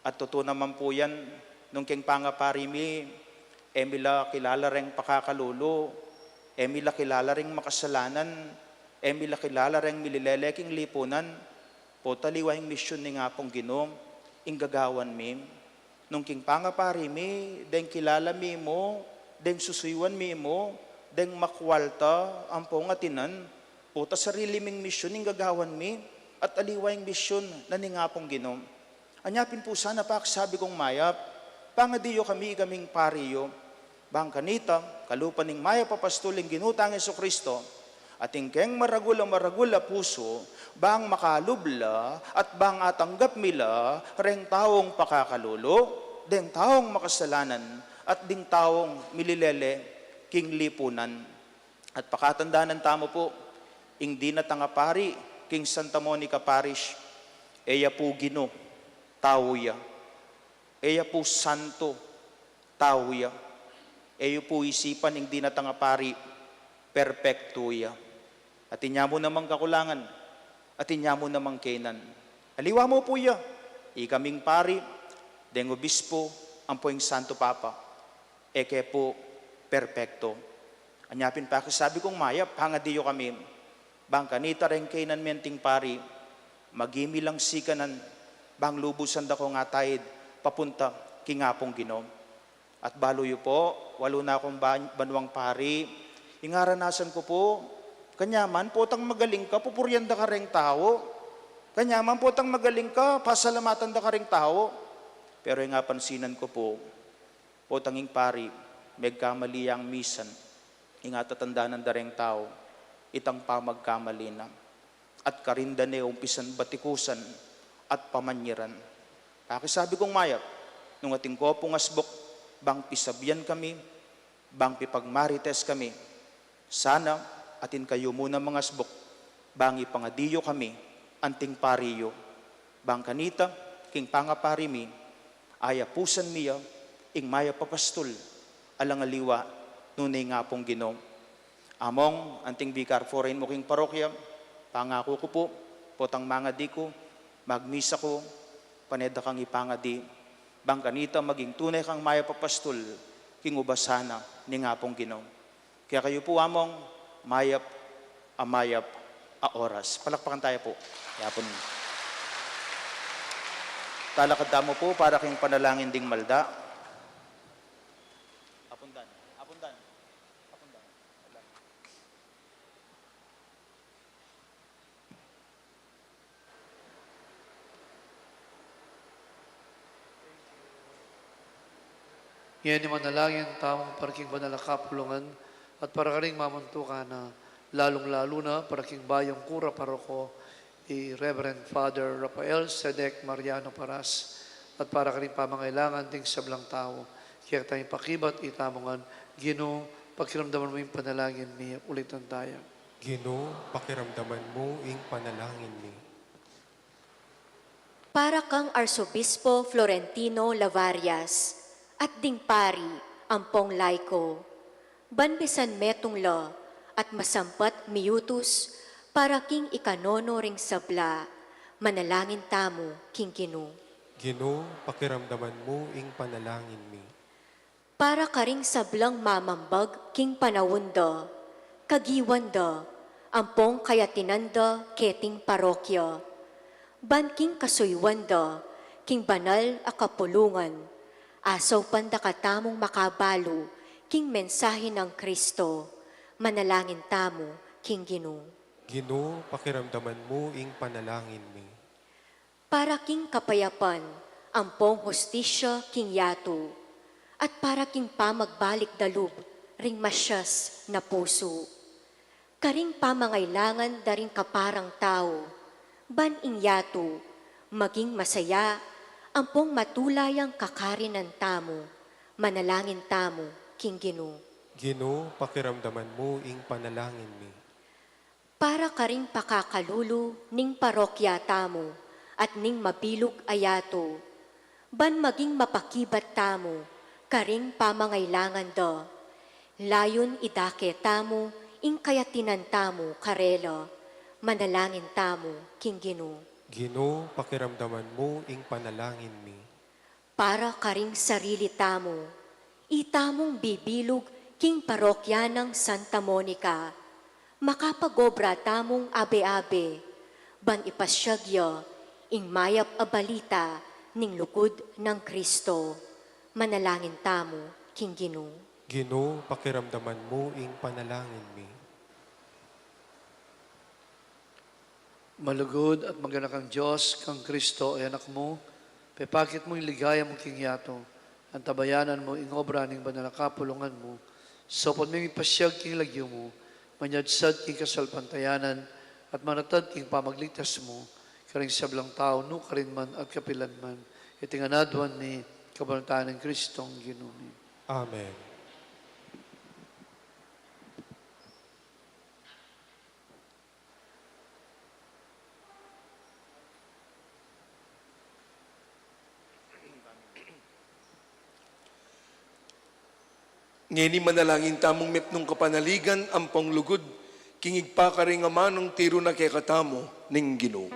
At tutu naman pu yan, nung keng pangapari mi, e mi la kilala reng pakakalulu, e mi la kilala reng makasalanan, e mi la kilala reng mililele king lipunan, pota aliwa ing misyun ning Apung Ginu, ing gagawan mi. Nung king pangapari mi, deng kilala mi mu, deng susuyuan mi mu, deng makwalta, ampong atinan, pota sarili ming misyun ing gagawan mi, at aliwa ing misyun na ning Apung Ginu. Anya pin pu sana, pakisabi kung mayap, pangadi yu kami, ikaming pari yu, bang kanita, kalupa ning mayap a pastul ing Ginu tang Jesucristo, at ing keng maragul a maragul a pusu, bang makalub la, at bang atanggap mi la reng taung pakakalulu, deng taung makasalanan, at ding taung mililele king lipunan. At pakatandanan tamu pu, ing dinatang a pari king Santa Monica Parish, e ya pu Ginu, tau ya. E ya pu santu, tau ya. E yu pu isipan ing dinatang a pari, perpektu ya. Atin ya mu namang kakulangan, atin ya mu namang kenan. Aliwa mu pu ya, ikaming pari, deng obispu, ampo ing Santo Papa, e ke pu perpektu. Anya pin pakisabi kung mayap, pangadi yu kami, bang kanita reng kenan menting pari, maging mi lang sikanan, bang lubusan da kung ataid, papunta king Apung Ginu. At balu yu pu, walu na kung ban-, banuang pari, ing aranasan ku pu, kanyaman potang magaling ka, pupurian da ka reng tau. Kanyaman potang magaling ka, pasalamatan da ka reng tau. Pero ing apansinan ku pu, potang ing pari, megkamali yang misan, ing atatandanan da reng tau, itang pamagkamali na. At karin da ne umpisan batikusan at pamanyiran. Pakisabi kung mayap, nung atin ko pung asbuk, bang pisabian kami, bang pipagmarites kami, sana atin kayu mu namang asbuk, bang ipangadi yu kami, anting pari yu, bang kanita, king pangapari mi, ayapusan mi ya, ing mayap a pastul, alang aliwa, nune ing Apung Ginu. Among, anting vicar foreign mu king parokya, pangaku ku pu, potang mangadi ku, magmisa ku, pane da kang ipangadi, bang kanita maging tune kang mayap a pastul, king ubasan na ning Apung Ginu. Kaya kayu pu, Among, mayap a mayap a oras. Palakpakan tayu pu. Yapun. Talakad tamu pu para king panalangin ding malda. Apundan. Apundan. Apundan. Ngeni manalangin tamu para king banal a kapulungan at para karing mamuntukan na, lalung-lalu na para king bayung kura paroko, i Reverend Father Rafael Sedek Mariano Paras, at para karing pamangailangan ding sablang tau. Kaya tayong pakibat itamu ngan, Ginu, pakiramdaman mu ing panalangin mi, ulitan taya. Ginu, pakiramdaman mu ing panalangin mi. Para kang Arsobispo Florentino Lavarias at ding pari ampong laiko, ban misan metung la at masampat miyutus para king ikanono ring sabla, manalangin tamu king Ginu. Ginu, pakiramdaman mu ing panalangin mi. Para karing sablang mamambag king panaun da, kagiwan da, ampong kayatinan da keting parokya, ban king kasuyuan da king banal a kapulungan, asaupan da katamung makabalu king mensahe nang Kristo, manalangin tamu king Ginu. Ginu, pakiramdaman mu ing panalangin mi. Para king kapayapan ampong hustisya king yatu, at para king pamagbalik dalub ring masias na pusu, karing pamangailangan da ring kaparang tau, ban ing yatu maging masaya ampong matula yang kakarinan tamu, manalangin tamu king Ginu. Ginu, pakiramdaman mu ing panalangin mi. Para karing pakakalulu ning parokya tamu at ning mabilug a yatu, ban maging mapakibat tamu karing pamangailangan da, layun idake tamu ing kayatinan tamu karela, manalangin tamu king Ginu. Ginu, pakiramdaman mu ing panalangin mi. Para karing sarili tamu, itamung bibilug king parokya nang Santa Monica, makapag-obra tamung abe-abe, ban ipasyag ya ing mayap a balita ning lugud nang Kristo. Manalangin tamu king Ginu. Ginu, pakiramdaman mu ing panalangin mi. Malugud at maganakang Dios, kang Kristo a Anak mu, Pepakit mu ing ligaya mu king yatu, antabayanan mu ing obra ning banal a kapulungan mu, saupan mung ipasiag king lagyu mu, manyadsad king kasalpantayanan, at manatad king pamagligtas mu, karing sablang tau, nukarin man at kapilan man, iti ngan aduan mi, kabulatan nang Kristong Ginu mi. Amen. Ngeni manalangin tamung mepnung kapanaligan ampong lugud, king igpakaring amanung tiru na kekatamu ning Ginu.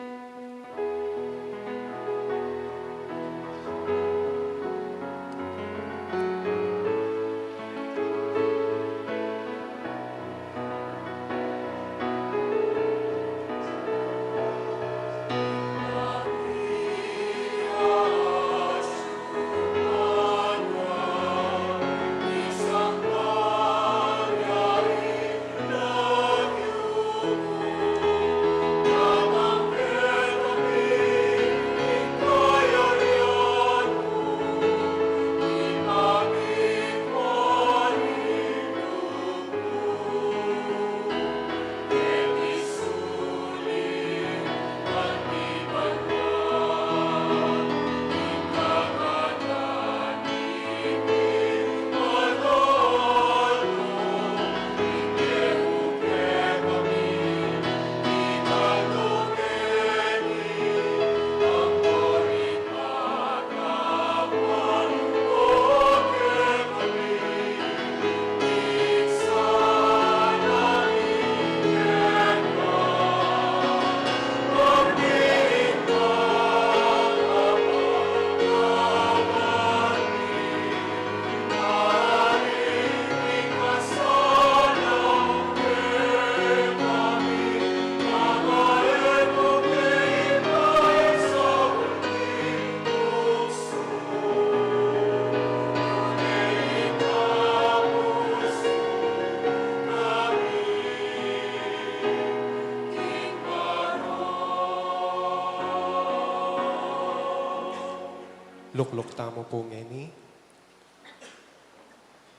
Lukluk tamu pu ngeni.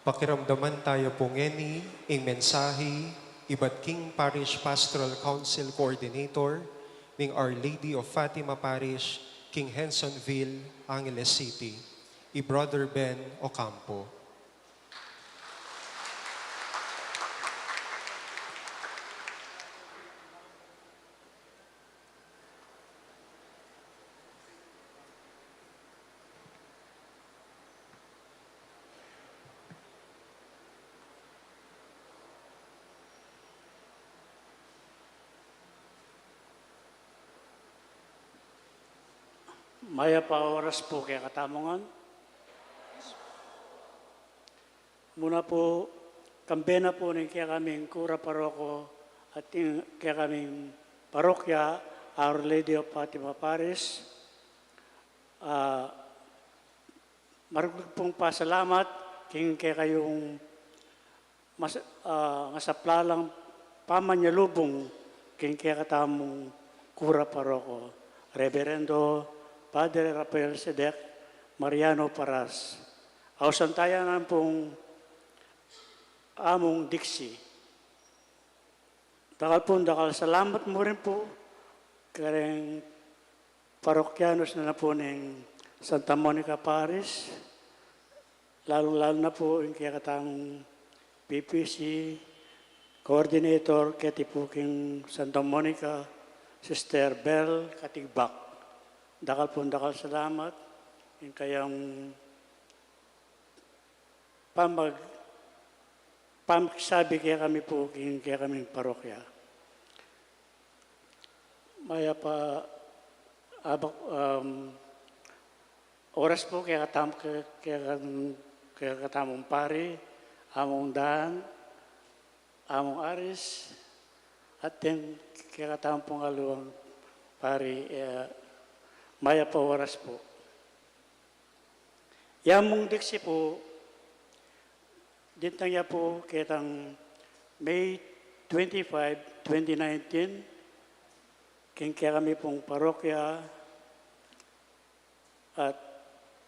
Pakiramdaman taya pu ngeni ing mensahe ibat king Parish Pastoral Council Coordinator ning Our Lady of Fatima Parish king Hensonville, Angeles City, i Brother Ben Ocampo. Mayap a oras pu kekatamu ngan. Muna pu, kambe na pu ning kekaming kura paroko at ing kekaming parokya, Our Lady of Fatima Parish, ah, maragul pung pasalamat king kekayung mas-, ah, masaplalang pamanyalubung king kekatamung kura paroko, Reverendo Padre Rafael Sidek Mariano Paras. Ausan taya naman pung Among Dixie. Dakal pung dakal salamat mu rin pu kareng parokyanos na pu ning Santa Monica Parish, lalung-lalu na pu ing kekatamung P P C coordinator keti pu king Santa Monica, Sister Bel Katigbak. Dakal pung dakal salamat ing kayang pamag-, pamagsabi kekami pu king kekaming parokya. Mayap a abak, um, oras pu kekatam-, ke-, kekam-, kekatamung pari, Among Dan, Among Aris, at deng kekatamung aliwang pari, eh, mayap a oras pu. Ya mung Dixie pu, dintang ya pu ketang May twenty-five, twenty nineteen, king kekami pung parokya, At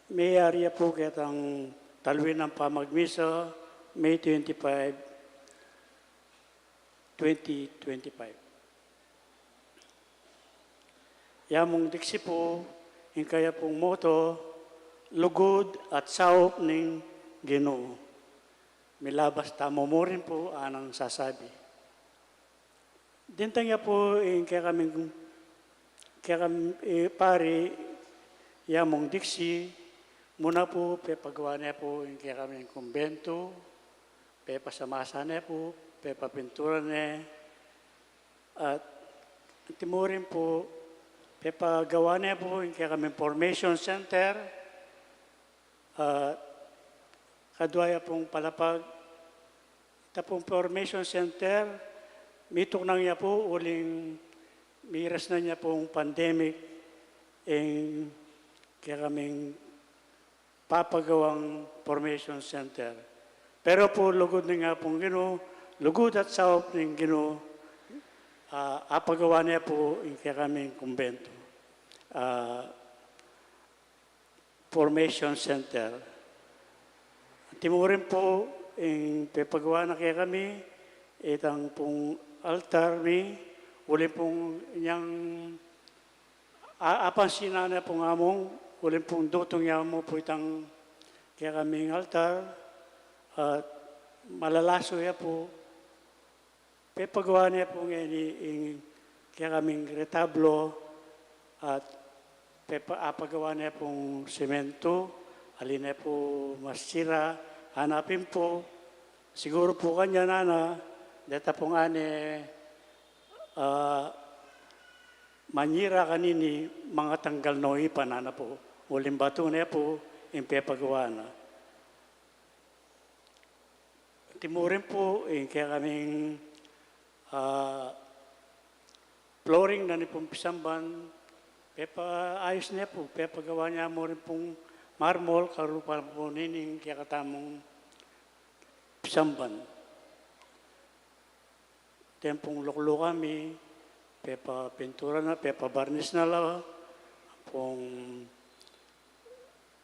meyari ya pu ketang taluin a pamagmisa, May twenty-five, twenty twenty-five. Ya mung diksi pu, ing kaya pung motto, Lugud at Saup ning Ginu. Milabas tamu mu rin pu anang sasabi. Dintang ya pu ing kekaming, kekam-, eh, pari, ya mung diksi, muna pu pepagawa ne pu ing kekaming kumbentu, pepasamasa ne pu, pepapintura ne, at antimurin pu, pepagawa ne pu ing kekaming formation center, at kadua ya pung palapag, ita pung formation center, mituknang ya pu uling miras na ya pung pandemic, ing kekaming papagawang formation center. Pero pu lugud ning Apung Ginu, lugud at saup ning Ginu, ah, apagawa ne pu ing kekaming kumbentu. Ah, formation center. Antimurin pu ing pepagawa na kekami, itang pung altar mi, uli pung inyang a-, apansinan ne pung among, uli pung dutung ya mu pu itang kekaming altar, at malalaso ya pu, pepagawa ne pu ngeni ing kekaming retablo, at pepa-, apagawa ne pung simentu, ali ne pu masira, ana pin pu, siguru pu kanyan ana, deta pung ane, ah, manyira kanini, mangatanggal no ipan ana pu, uling batu ne pu ing pepagawa na. Antimurin pu ing kekaming, ah, flooring na ni pung pisamban, pepaayus ne pu, pepagawa ne mu rin pung marmol, karupa pu nining kekatamung pisamban. Tempung luklukan mi, pepapintura na, pepabarnis na la, pung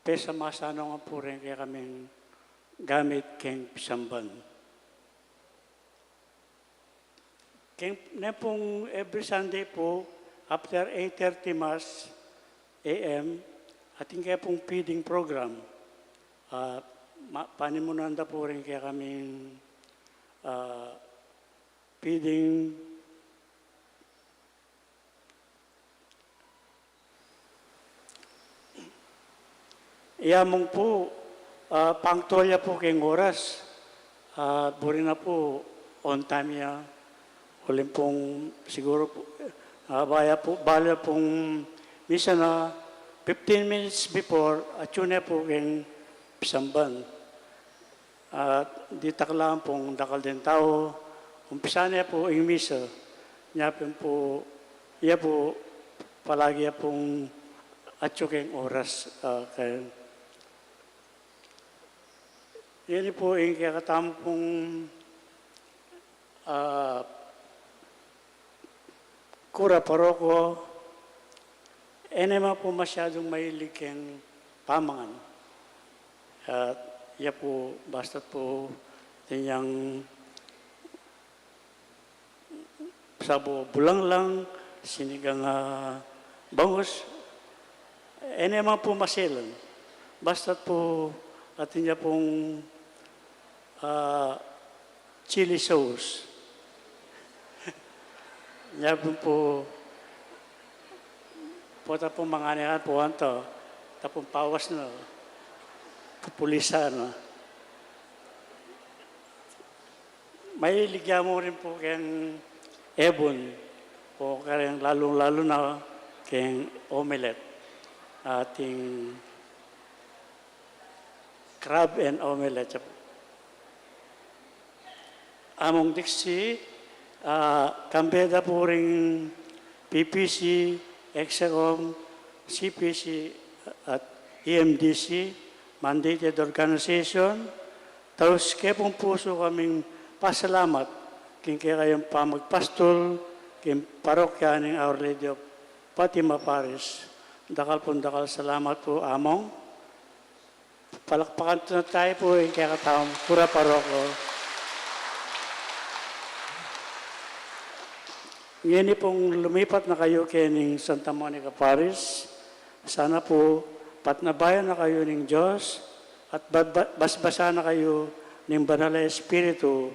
pesamasa no ngan pu ring kekaming gamit keng pisamban. Keng ne pung every Sunday pu, after eight thirty Mass A M, atin kaya pung feeding program. Ah, ma-, panimunan da pu ring kekaming, ah, feeding. Iya mung pu, ah, punctual ya pu keng oras. Ah, buri na pu on time ya. Uling pung siguru pu, ah, baya pu, bale pung misa na fifteen minutes before, atyu ne pu keng pisamban. At ditak la pung dakal ding tau, umpisa ne pu ing misa, nya pin pu, iya pu, palagi ya pung atyu keng oras, ah, keng, ini pu ing kekatamung, ah, kura paroko, e ne man pu masyadung mahilig keng pamangan. At iya pu, basta pu, atin yang sabo bulanglang, sinigang a bangus, e ne man pu maselan. Basta pu, atin ya pung, ah, chili sauce. Nya pin pu, pota pu mangane ka pu anto, tapung pawas na, pupulisan na. Mahilig ya mu rin pu keng ebon, o kareng lalung-lalu na keng omelette. Ating crab and omelette. Among diksi, ah, kambe da pu ring P P C, Exacom, C P C, at E M D C, mandated organization, taus kepung pusu kaming pasalamat king kekayung pamagpastul king parokya ning Our Lady of Fatima Parish, Dakal pung dakal salamat pu, Among. Palakpakan ta na tamu pu ing kekatamung kura paroko. Ngeni pung lumipat na kayu kening Santa Monica Parish, sana pu patnubayan na kayu ning Dios at ba-, ba-, basbasan na kayu ning Banal a Espiritu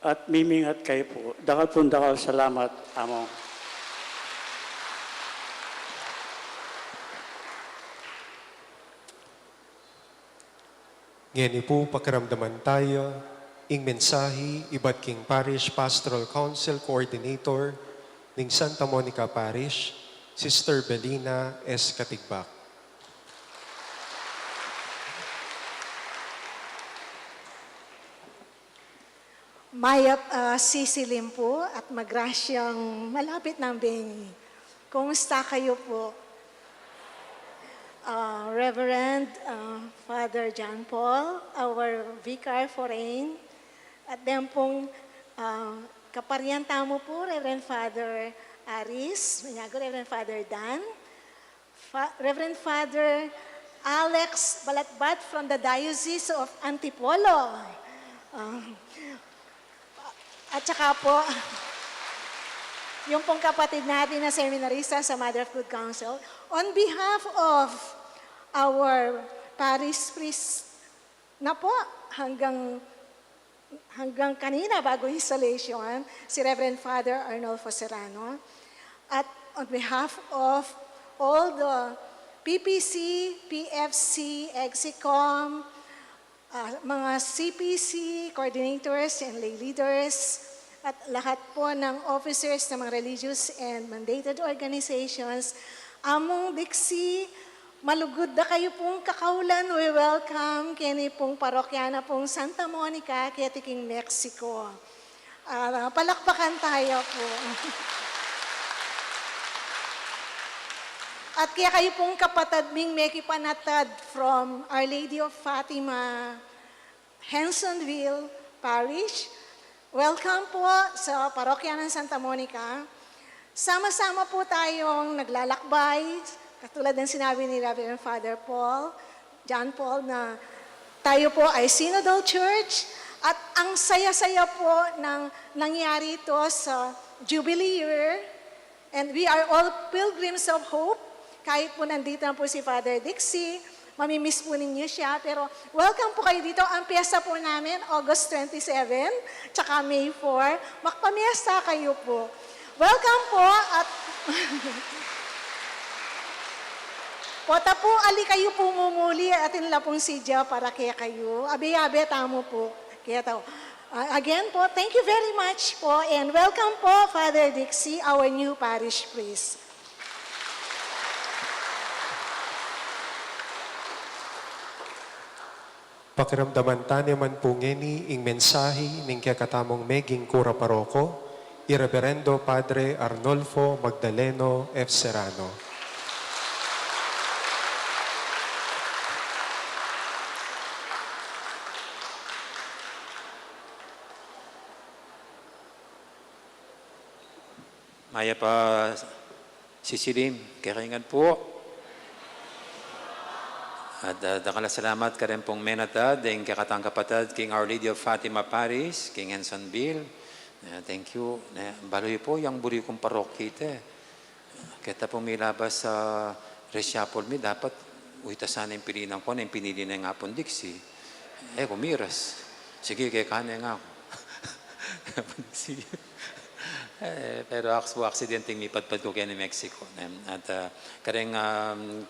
at mimingat kayu pu. Dakal pung dakal salamat, Among. Ngeni pu pakiramdaman taya ing mensahi ibat king Parish Pastoral Council Coordinator ning Santa Monica Parish, Sister Belina S. Katigbak. Mayap a sisilim pu at magrasyang malapit nang bengi. Kumusta kayu pu? Ah, Reverend, ah, Father John Paul, our Vicar Foreign, at den pung, ah, kaparian tamu pu, Reverend Father Aris, manyagu Reverend Father Dan, Fa-, Reverend Father Alex Balatbat from the Diocese of Antipolo. Ah, at saka po, yung pong kapatid natin na seminarista sa Mother of Good Counsel, on behalf of our parish priest na po, hanggang, hanggang kanina bago installation, si Reverend Father Arnolfo Serrano. At on behalf of all the P P C, P F C, EXICOM, ah, mga C P C coordinators and lay leaders, at lahat po ng officers ng mga religious and mandated organizations, Among Dixie, malugud da kayu pung kakaulan. We welcome keni pung parokya na pung Santa Monica, keti king Mexico. Ah, palakpakan tayo po. At kaya kayu pung kapatad ming mekipanatad from Our Lady of Fatima, Hensonville Parish, welcome po sa Parokya ng Santa Monica. Sama-sama po tayong naglalakbay, katulad ng sinabi ni Reverend Father Paul, John Paul, na tayo po ay Synodal Church at ang saya-saya po ng nangyari ito sa Jubilee year. And we are all pilgrims of hope. Kahit po nandito na po si Father Dixie, mamimiss po ninyo siya. Pero welcome po kayo dito. Ang piyesta po namin, August twenty-seven, tsaka May four. Makapamiesta kayo po. Welcome po at pota po, ali kayu pu mumuli, atin la pung sidya para kekayu. Abe-abe tamu pu. Kaya tau. Ah, again po, thank you very much po and welcome po, Father Dixie, our new parish priest. Pakiramdaman ta naman pu ngeni ing mensahi ning kekatamung meging kura paroko, i Reberendo Padre Arnolfo Magdaleno F. Serrano. Mayap a sisilim, kekayu ngan pu. At, ah, dakal a salamat kareng pung menatad, deng kekatang kapatad king Our Lady of Fatima Parish, king Hensonville. Ah, thank you. Ah, balu yu pu, yang buri kung parokya ita. Keta pung milabas sa reshuffle mi, dapat uy ta sana ing pili nang kuan, ing pinili neng Apung Dixie. E ku miras. Sige, keka ne nga ku. Apung Dixie. E, pero aksu-, aksidenteng mipadpad ku keni Mexico, ne? At, ah, kareng, um,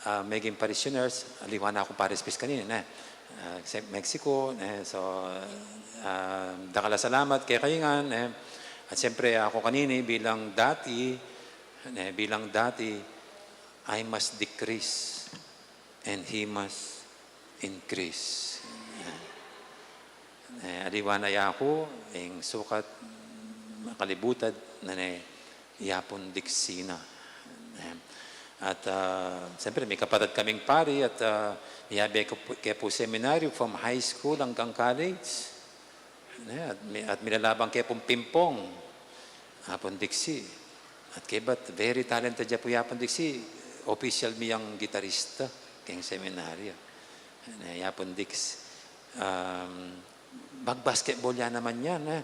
ah, meging parishioners, aliwa na kung parish priest kanini, ne? Ah, sa Mexico, ne? So, ah, dakal a salamat kekayu ngan, ne? At siyempre, aku kanini bilang dati, ne, bilang dati, I must decrease and he must increase. E, aliwa na ya ku, ing sukat makalibutad na ne, i Apung Dixie na. E, at, ah, siyempre, mikapatad kaming pari at, ah, miyabe ke pu, ke pu seminaryo from high school hanggang college. Ne, at mi-, at milalaban ke pung pingpong, Apung Dixie. At kebat, very talented ya pu i Apung Diksi, official mi yang gitarista keng seminaryo. Ne, i Apung Diksi, um, mag-basketball ya naman yan, eh.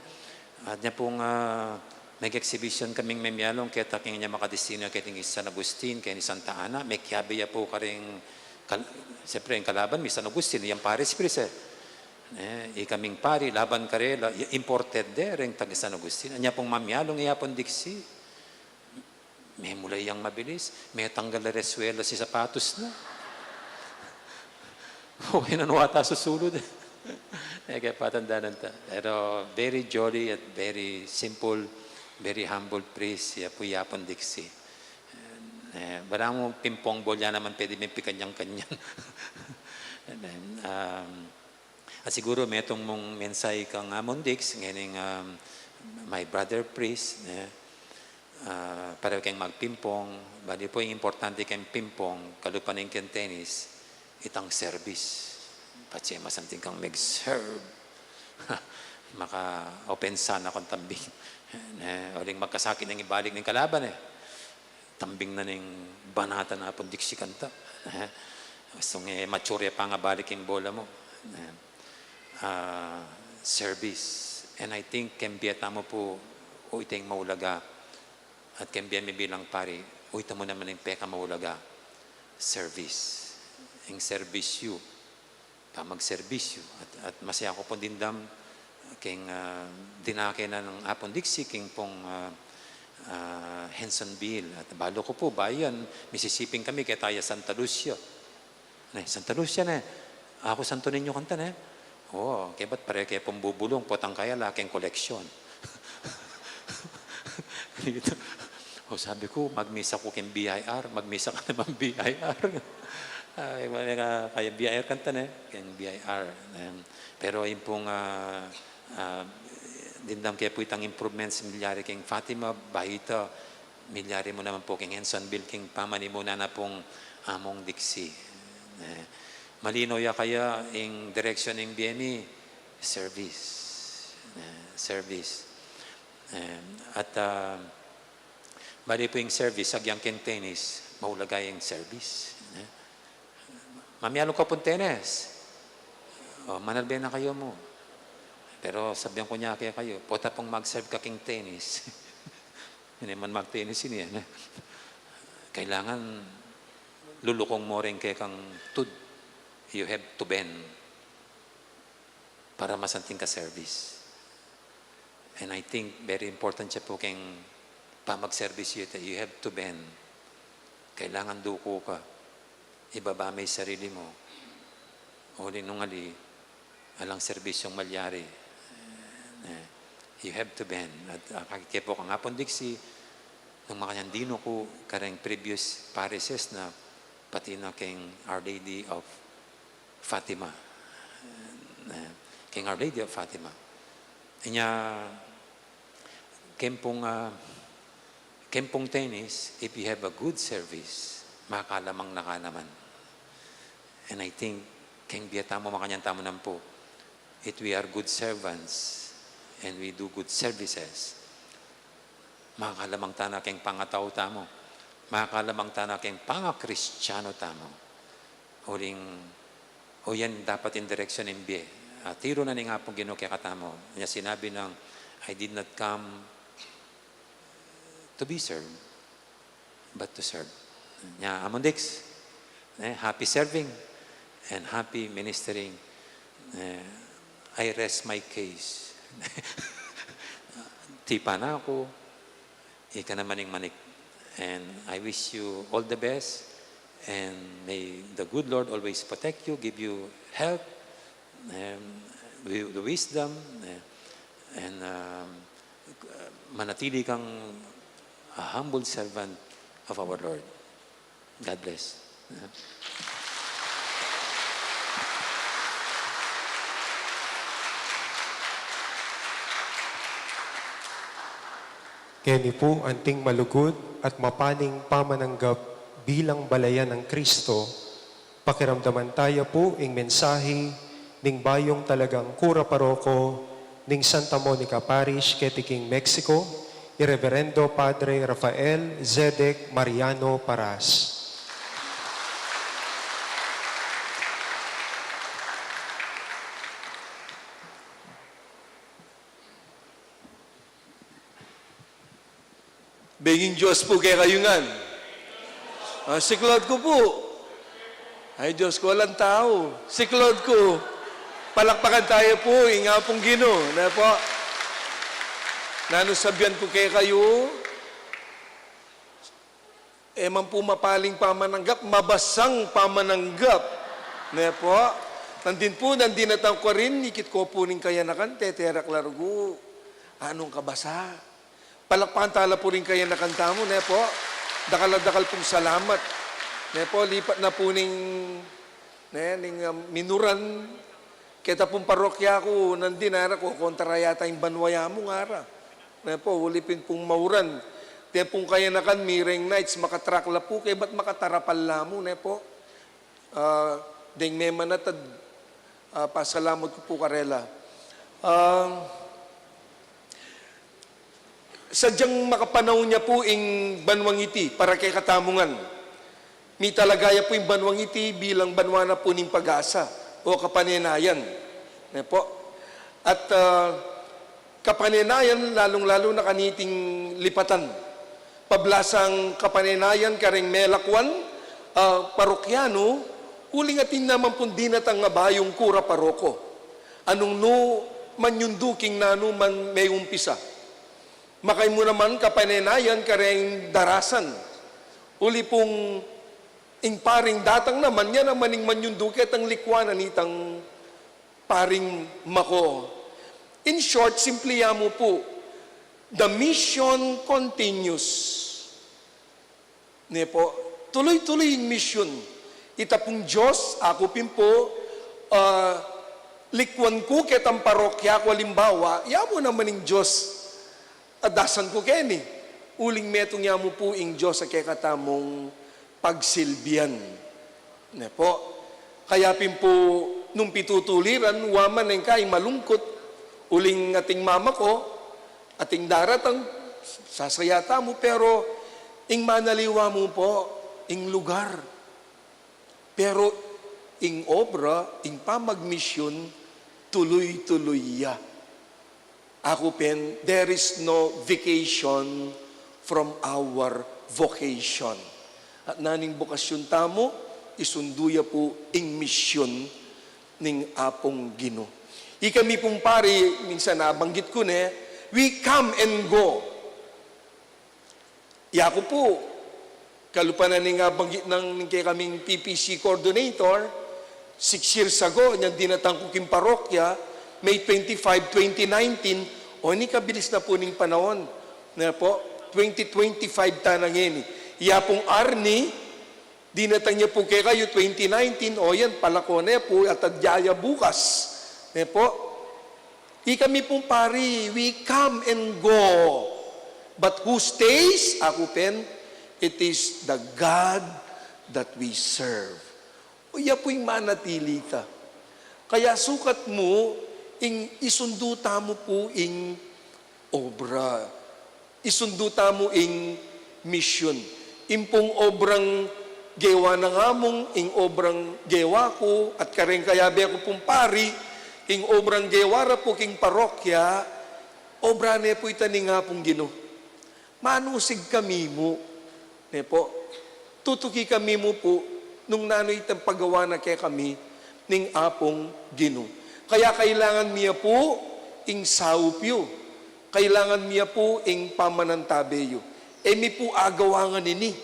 At nya pung, ah, mag-exhibition kaming memialung, keta king nya makadestino keti king San Agustin, keni Santa Ana, mekiabe ya pu karing kal-, siyempre, ing kalaban mi San Agustin, yang Paris Priest, eh. Eh, ikaming pari, laban karela, i-, imported de, reng taga San Agustin. Nya pung mamialung i Apung Diksi, memulay yang mabilis, metanggal la reng swelas ning sapatos na. O, inan wata susulud. E, kaya patandanan ta. Pero very jolly at very simple, very humble priest, ya pu i Apung Diksi. Eh, balamu ping pong ball ya naman pwede ming pikanyan-kanyan. And then, um, At siguru metung mung mensahe kang Apung Diksi, ngening, um, my brother priest, ne? Ah, pareho keng magpimpong, bali pu ing importante keng pimpong, kalupa ning keng tennis, itang service. Patse masanting kang mag-serve. Maka-open sana kung tambing. Ne? Uling magkasakit nang ibalik ning kalaban, eh. Tambing na ning banatan Apung Diksi kanta. Eh, sung, eh, mature ya pangabalik ing bola mu. Eh, ah, service. And I think keng bie tamu pu, o, ita ing maulaga. At keng bie mi bilang pari, o, ita mu naman ing pekamaulaga. Service. Ing serbisyu. Pamagserbisyu. At, at masaya ku pung dimdam keng, ah, dinake na nang Apung Diksi keng pung, ah, ah, Hensonville. At balu ku pu, bayan, misisiping kami keta ya Santa Lucia. Ne, Santa Lucia ne. Aku Santo Niño kanta ne. O, kebat pare ke pung bubulung, potang kaya la keng koleksyon. Gitu. O, sabi ku, magmisa ku keng B I R, magmisa ka naman B I R. Ay, wala ka, kaya B I R kanta ne, keng B I R. Em, pero ing pung, ah, ah, dimdam ke pu itang improvements milyari keng Fatima, Baita, milyari mu naman pu keng Hensonville, keng pamanimuna na pung Among Diksi. Eh, malinaw ya kaya ing direksyon ning bie mi, service. Eh, service. Eh, at, ah, bali pu ing service, agyang keng tennis, maulaga ing service. Eh, mamialung ka pung tennis. O, manalbe na kayu mu. Pero sabian ku ne kekayu, pota pung mag-serve ka keng tennis. Ini man mag-tennis ini, eh. Kailangan lulukung mu reng kekang tud. You have to bend para masanting ka service. And I think very important ya pu keng pamagserbisyu ita, you have to bend. Kailangan duku ka. Ibaba me sarili mu. Uli nung ali, alang serbisyung malyari. Eh, you have to bend. At, ah, kake pu kang Apung Diksi, nung makanyan dinuku kareng previous parishes na, pati na keng Our Lady of Fatima. Eh, keng Our Lady of Fatima. Inya, keng pung, ah, keng pung tennis, if you have a good service, makalamang na ka naman. And I think, keng bie tamu, makanyan tamu naman pu. If we are good servants and we do good services, makakalamang tana keng pangatau tamu. Makakalamang tana keng pangakristiano tamu. Uling, o yan dapat ing direksyon ning bie. Ah, tiru na ning Apung Ginu kekatamu. Nya sinabi nang, "I did not come to be served, but to serve." Nya, Among Diksi, eh, happy serving and happy ministering. Eh, I rest my case. Tipa na ku, ika naman ing manik. And I wish you all the best, and may the good Lord always protect you, give you help, and wi-, the wisdom, eh, and, um, manatili kang a humble servant of our Lord. God bless. Keni pu anting malugud at mapaning pamananggap bilang balayan nang Kristo, pakiramdaman taya pu ing mensahe ning bayung talagang kura paroko ning Santa Monica Parish keti king Mexico, kay Reverendo Padre Rafael Zedek Mariano Paras. Benging Diyos pu kekayu ngan. Ah, siklaud ku pu. Ay, Diyos ku, alang tau. Siklaud ku. Palakpakan taya pu ing Apung Ginu, ne pu. Nanu sabian ku kekayu, e man pu mapaling pamananggap, mabasang pamananggap, ne pu. Nandin pu, nandin a tang karin, ikit ko pu ning kayanakan, teterak largu. Anung kabasa? Palakpakan tala pu ring kayanakan tamu, ne pu. Dakal a dakal pung salamat, ne pu. Lipat na pu ning, ne, ning, um, minuran. Keta pung parokya ku, nandin ara, kokontra yata ing banwa ya mu, ngara, ne pu. Uli pin pung mauran. Te pung kayanakan, mireng nights, makatrak la pu, kaybat makatarapal la mu, ne pu. Ah, deng memanatad, ah, pasalamat ku pu karela. Ah, sadyang makapanaun ya pu ing banwang iti para kekatamu ngan. Mitalaga ya pu ing banwang iti bilang banwa na pu ning pag-asa o kapanenayan, ne pu. At, ah, kapanenayan, lalung-lalu na kaniting lipatan. Pablasang kapanenayan kareng melakwan a parokyanu, uling atin naman pung dinatang a bayung kura paroko. Anung nu manyundu king nanu man meumpisa. Makaimu naman kapanenayan kareng darasan. Uli pung ing paring datang naman, ya naman ing manyundu ketang likwanan itang paring mako. In short, simpli ya mu pu, the mission continues. Ne pu, tuloy-tuloy ing misyun. Ita pung Diyos, aku pin pu, ah, likwan ku ketang parokya ku, alimbawa, ya mu naman ing Diyos a dasan ku keni. Uling metung ya mu pu ing Diyos a kekatamung pagsilbian. Ne pu. Kaya pin pu nung pitutuliran, wa man ing kai malungkut, uling ating mamako, ating daratang, sasaya tamu, pero ing manaliwa mu pu, ing lugar. Pero ing obra, ing pamagmisyun, tuloy-tuloy ya. Aku pin, there is no vacation from our vocation. At nanu ing bokasyun tamu, isundu ya pu ing misyun ning Apung Ginu. Ikami pung pari, minsan nabanggit ku ne, we come and go. Yaku pu, kalupa na ning, ah, banggit nang ning kekaming P P C coordinator, six years ago, inyang dinatang ku king parokya, May twenty-five, twenty nineteen, o, ini kabilis na pu ning panaun, ne pu, twenty twenty-five ta na ngeni. Ya pung Arnie, dinatang ya pu kekayu twenty nineteen, o yan, palako ne pu, at adya ya bukas, ne pu. Ikami pung pari, we come and go. But who stays? Aku pin, it is the God that we serve. O, ya pu ing manatili ta. Kaya sukat mu, ing isundu tamu pu ing obra. Isundu tamu ing misyun. Ing pung obrang gewa nang amung, ing obrang gewa ku, at kareng kayabe ku pung pari, ing obrang gewa ra pu king parokya, obra ne pu ita ning Apung Ginu. Manusig kami mu, ne pu. Tutuki kami mu pu, nung nanu itang pagawa na kekami ning Apung Ginu. Kaya kailangan mi ya pu ing saup yu. Kailangan mi ya pu ing pamanantabe yu. E mi pu agawa ngan ini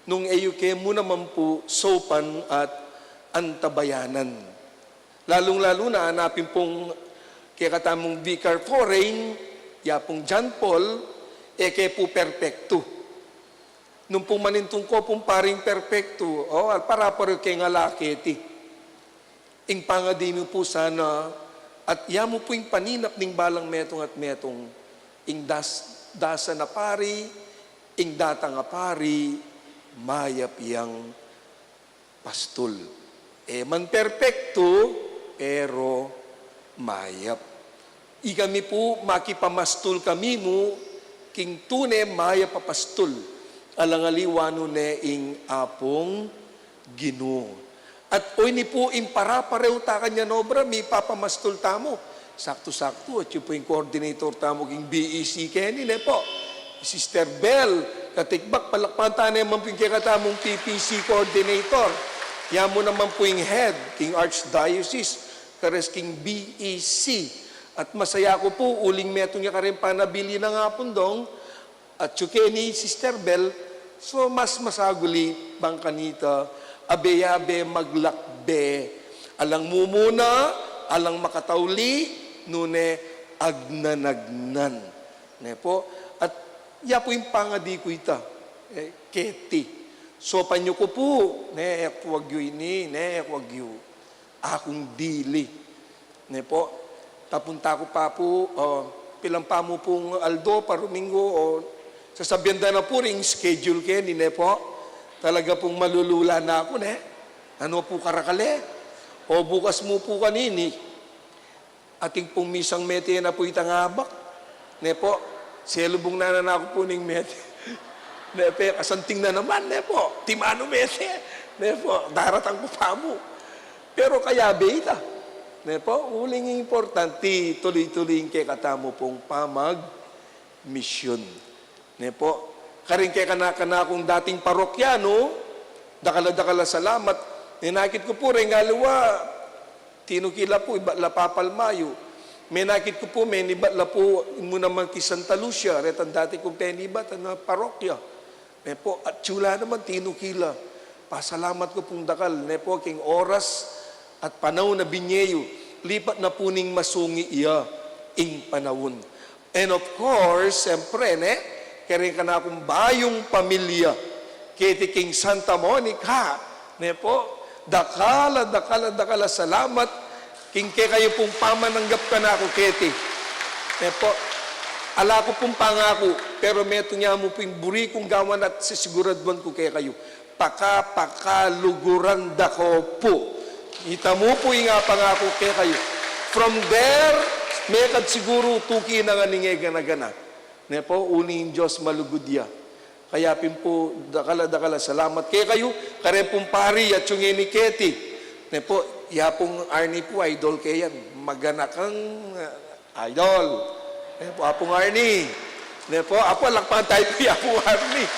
nung e yu ke mu naman pu saupan at antabayanan. Lalung-lalu na, anapin pung kekatamung Vicar Foreign, ya pung John Paul, e ke pu perpektu. Nung pung manintung ko pung paring perpektu, o, al para-pareho ke ngan la keti. Ing pangadi mi pu sana, at ya mu pu ing paninap ning balang metung at metung, ing das-, dasan a pari, ing datang a pari, mayap yang pastul. E man perpektu, pero mayap. Ikami pu, makipamastul kami mu, King tune mayap a pastul, alang aliwa nune ing Apung Ginu. At o ini pu ing para-parehu ta kanyan obra, mipapamastul tamu. Saktu-saktu, atyu pu ing coordinator tamu king B E C keni, ne pu. Sister Bel Katikbak, palakpakan ta ne man pu ing kekatamung P P C coordinator. Ya mu naman pu ing head king Archdiocese, karas king B E C. At masaya ku pu, uling metung ya kareng panabilin a ngapun dong, atyu keni Sister Bel, so mas masaguli bang kanita, abe-abe maglakbe, alang mumuna, alang makatauli, nune agnan-agnan. Ne pu? At ya pu ing pangadi ku ita, e, keti. So, panyu ku pu, ne, e ku agyu ini, ne, e ku agyu. Akung dili. Ne pu, tapunta ku pa pu, o, pilan pa mu pung aldo pa Domingo, o, sasabian da na pu ring schedule keni, ne pu. Talaga pung malulula na ku, ne. Nanu pu karakal e? O, bukas mu pu kanini. Atin pung misang mete na pu itang abak. Ne pu, selubung na naman ku pu ning mete. Ne pu, kasanting na naman, ne pu. Timanu mete. Ne pu, daratang ku pa mu. Pero kayabe ita. Ne pu, uling importante, tuli-tuli ing kekatamu pung pamagmisyun. Ne pu, karing kekana-kanakung dating parokyanu, dakal a dakal a salamat. Menakit ku pu reng aliwa, tinukil la pu, ibat la papalmayu. Menakit ku pu, menibat la pu, mu naman ki Santa Lucia, retang dati kung penibat a parokya. Ne pu, atyu la naman, tinukil la. Pasalamat ku pung dakal, ne pu, king oras at panaun a binye yu, lipat na pu ning masungi ya ing panaun. And of course, siyempre, ne, kareng kanakung bayung pamilya, keti king Santa Monica, ne pu, dakal a, dakal a, dakal a salamat king kekayu pung pamananggap kanaku keti. Ne pu, ala ku pung pangaku, pero metung ya mu pu ing buri kung gawan at sisiguraduan ku kekayu. Paka-, pakaluguran da ko pu. Ita mu pu ing apangaku kekayu. From there, mekad siguru tuki na ngan ing e gana-gana. Ne pu, uling ing Dios malugud ya. Kaya pin pu, dakal a, dakal a salamat kekayu, kareng pung pari, atyu ngeni keti. Ne pu, ya pung Arnie pu, idol ke yan. Maganakang, ah, Idol. Ne pu, Apung Arnie. Ne pu, Apu, palakpakan tayu pu i Apung Arnie.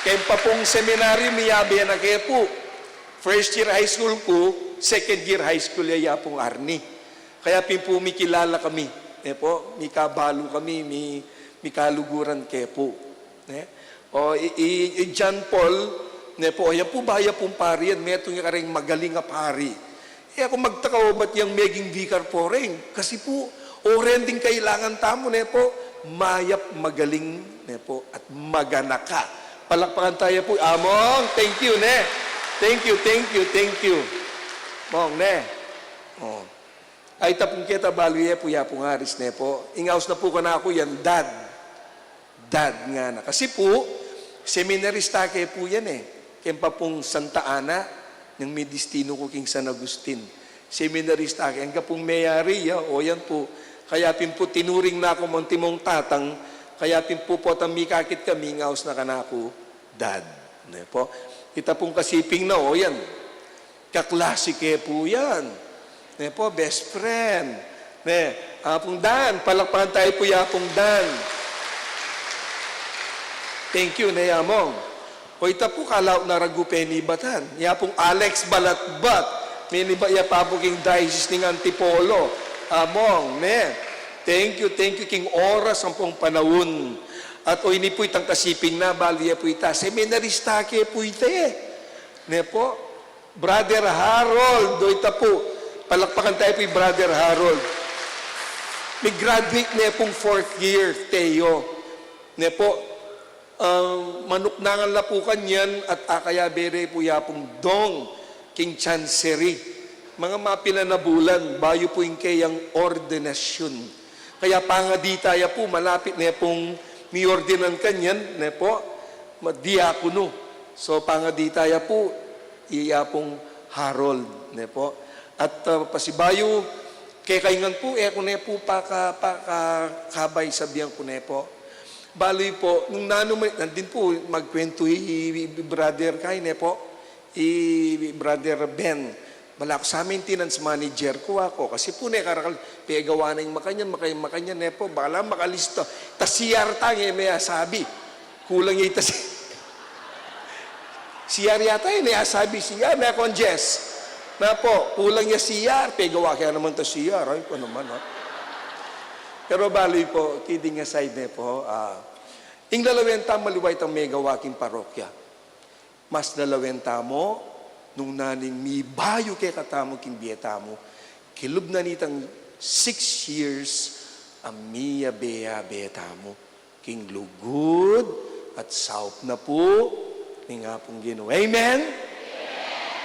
Keng pa pung seminary, miyabe na ke pu. First year high school ku, second year high school ya i Apung Arnie. Kaya pin pu mikilala kami. Ne pu, mikabalu kami, mi-, mikaluguran ke pu. Ne? O, i, i, i John Paul, ne pu, o, yan pu, baya pung pari yan, metung ya kareng magaling a pari. E aku magtaka o bat yang meging vicar pu reng. Kasi pu, o reng ding kailangan tamu, ne pu, mayap, magaling, ne pu, at maganaka. Palakpakan tayu pu, Among, thank you, ne? Thank you, thank you, thank you. Mong, ne? O. Ay, ita pung keta balu ye pu i Apung Aris, ne pu. Ing aus na pu kanaku yan, Dad. Dad ngana. Kasi pu, seminarista ke pu yan e. Keng pa pung Santa Ana, nung midistinu ku king San Agustin. Seminarista ke, angga pung meyari ya, o yan pu. Kaya pin pu tinuring na ku mu antimong tatang, kaya pin pu potang mikakit kami, ing aus na kanaku, Dad. Ne pu. Ita pung kasiping na, o yan. Kaklase ke pu yan. Ne pu, best friend. Ne, Apung Dan, palakpakan tayu pu i Apung Dan. Thank you, ne, Among. O ita pu, kalaut na ragu penibatan. I Apung Alex Balatbat, menibat ya pa pu king Diocese ning Antipolo. Among, ne. Thank you, thank you, king oras ampong panaun. At o ini pu itang kasiping na, balu ye pu ita. Seminarista ke pu ita e. Ne pu, Brother Harold, o ita pu. Palakpakan tayu pu i Brother Harold. Mi-graduate ne pung fourth year, Teo. Ne pu, ah, manuknangan la pu kanyan at akayabe re pu ya pung dong king chancery. Manga mapilan a bulan, bayu pu ing keyang ordinasyun. Kaya pangadi ta ya pu, malapit ne pung miordinan kanyan, ne pu, ma-, diakono. So, pangadi ta ya pu, i Apung Harold, ne pu. At, ah, pasibayu, Kekayu ngan pu, e ku ne pu paka-, pakakabay, sabian ku ne pu. Balu yu pu, nung nanu man, nandin pu, magkwentu i, i, i brother kay ne pu, i brother Ben. Bala ku sa maintenance manager ku, aku, kasi pu ne karakal, pegawa na ing makanyan, makanyan, makanyan ne pu, bala makalista. Ta C R ta, e me asabi. Kulang ya ita si-, C R yata, e ne asabi C R, ne kon Jess. Na pu, kulang ya C R, pegawa ke naman ta C R, ay, ku naman, ha? Pero balu yu pu, kidding aside ne pu, ah, ing lalawen tamu, aliwa itang megawa king parokya. Mas lalawen tamu, nung naning mibayu kekatamu king bie tamu, kilub na nitang six years, a miyabe-yabe tamu king lugud at saup na pu ning Apung Ginu. Amen?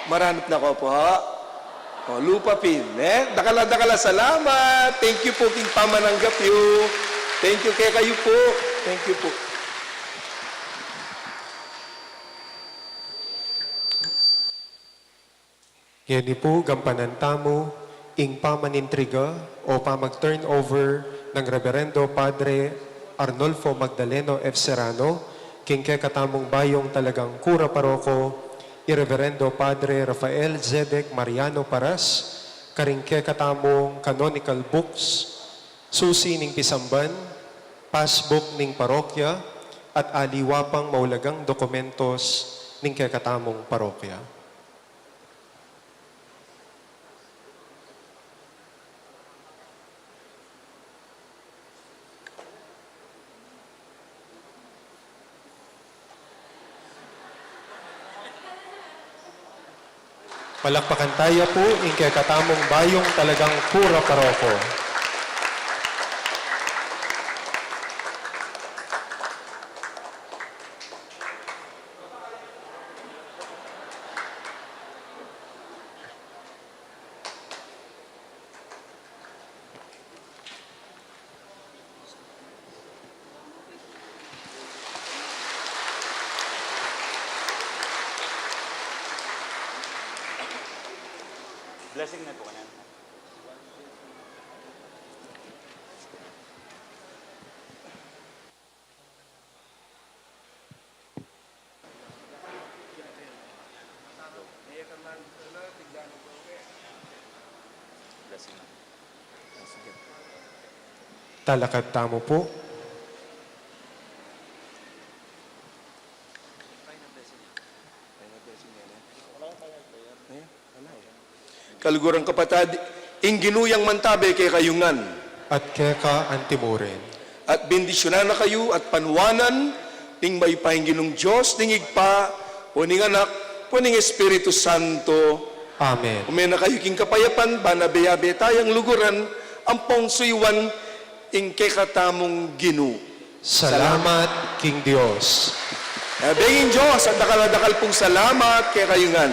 Maranup na ko pu. O, lupa pin, e? Dakal a dakal a salamat. Thank you pu king pamananggap yu. Thank you kekayu pu. Thank you pu. Ngeni pu, gampanan tamu ing pamanintriga o pamag-turnover nang Reverendo Padre Arnulfo Magdaleno F. Serrano, king kekatamung bayung talagang kura paroko, i Reverendo Padre Rafael Zedek Mariano Paras, karing kekatamung canonical books, susi ning pisamban, passbook ning parokya, at aliwa pang maulagang dokumentos ning kekatamung parokya. Palakpakan taya pu ing kekatamung bayung talagang kura paroko. Blessing na pu kanan. Talakad tamu pu. Kaluguran kapatad, ing Ginu yang mantabe kekayu ngan. At keka antimurin. At bendisyunan na kayu at panuanan ning mayupayang Ginung Dios, ning Ibpa, o ning Anak, o ning Espiritu Santo. Amen. Ume na kayu king kapayapan, ban abe-abe tayang luguran ampong suyuan ing kekatamung Ginu. Salamat king Dios. Abeng ing Dios, at dakal a dakal pung salamat kekayu ngan.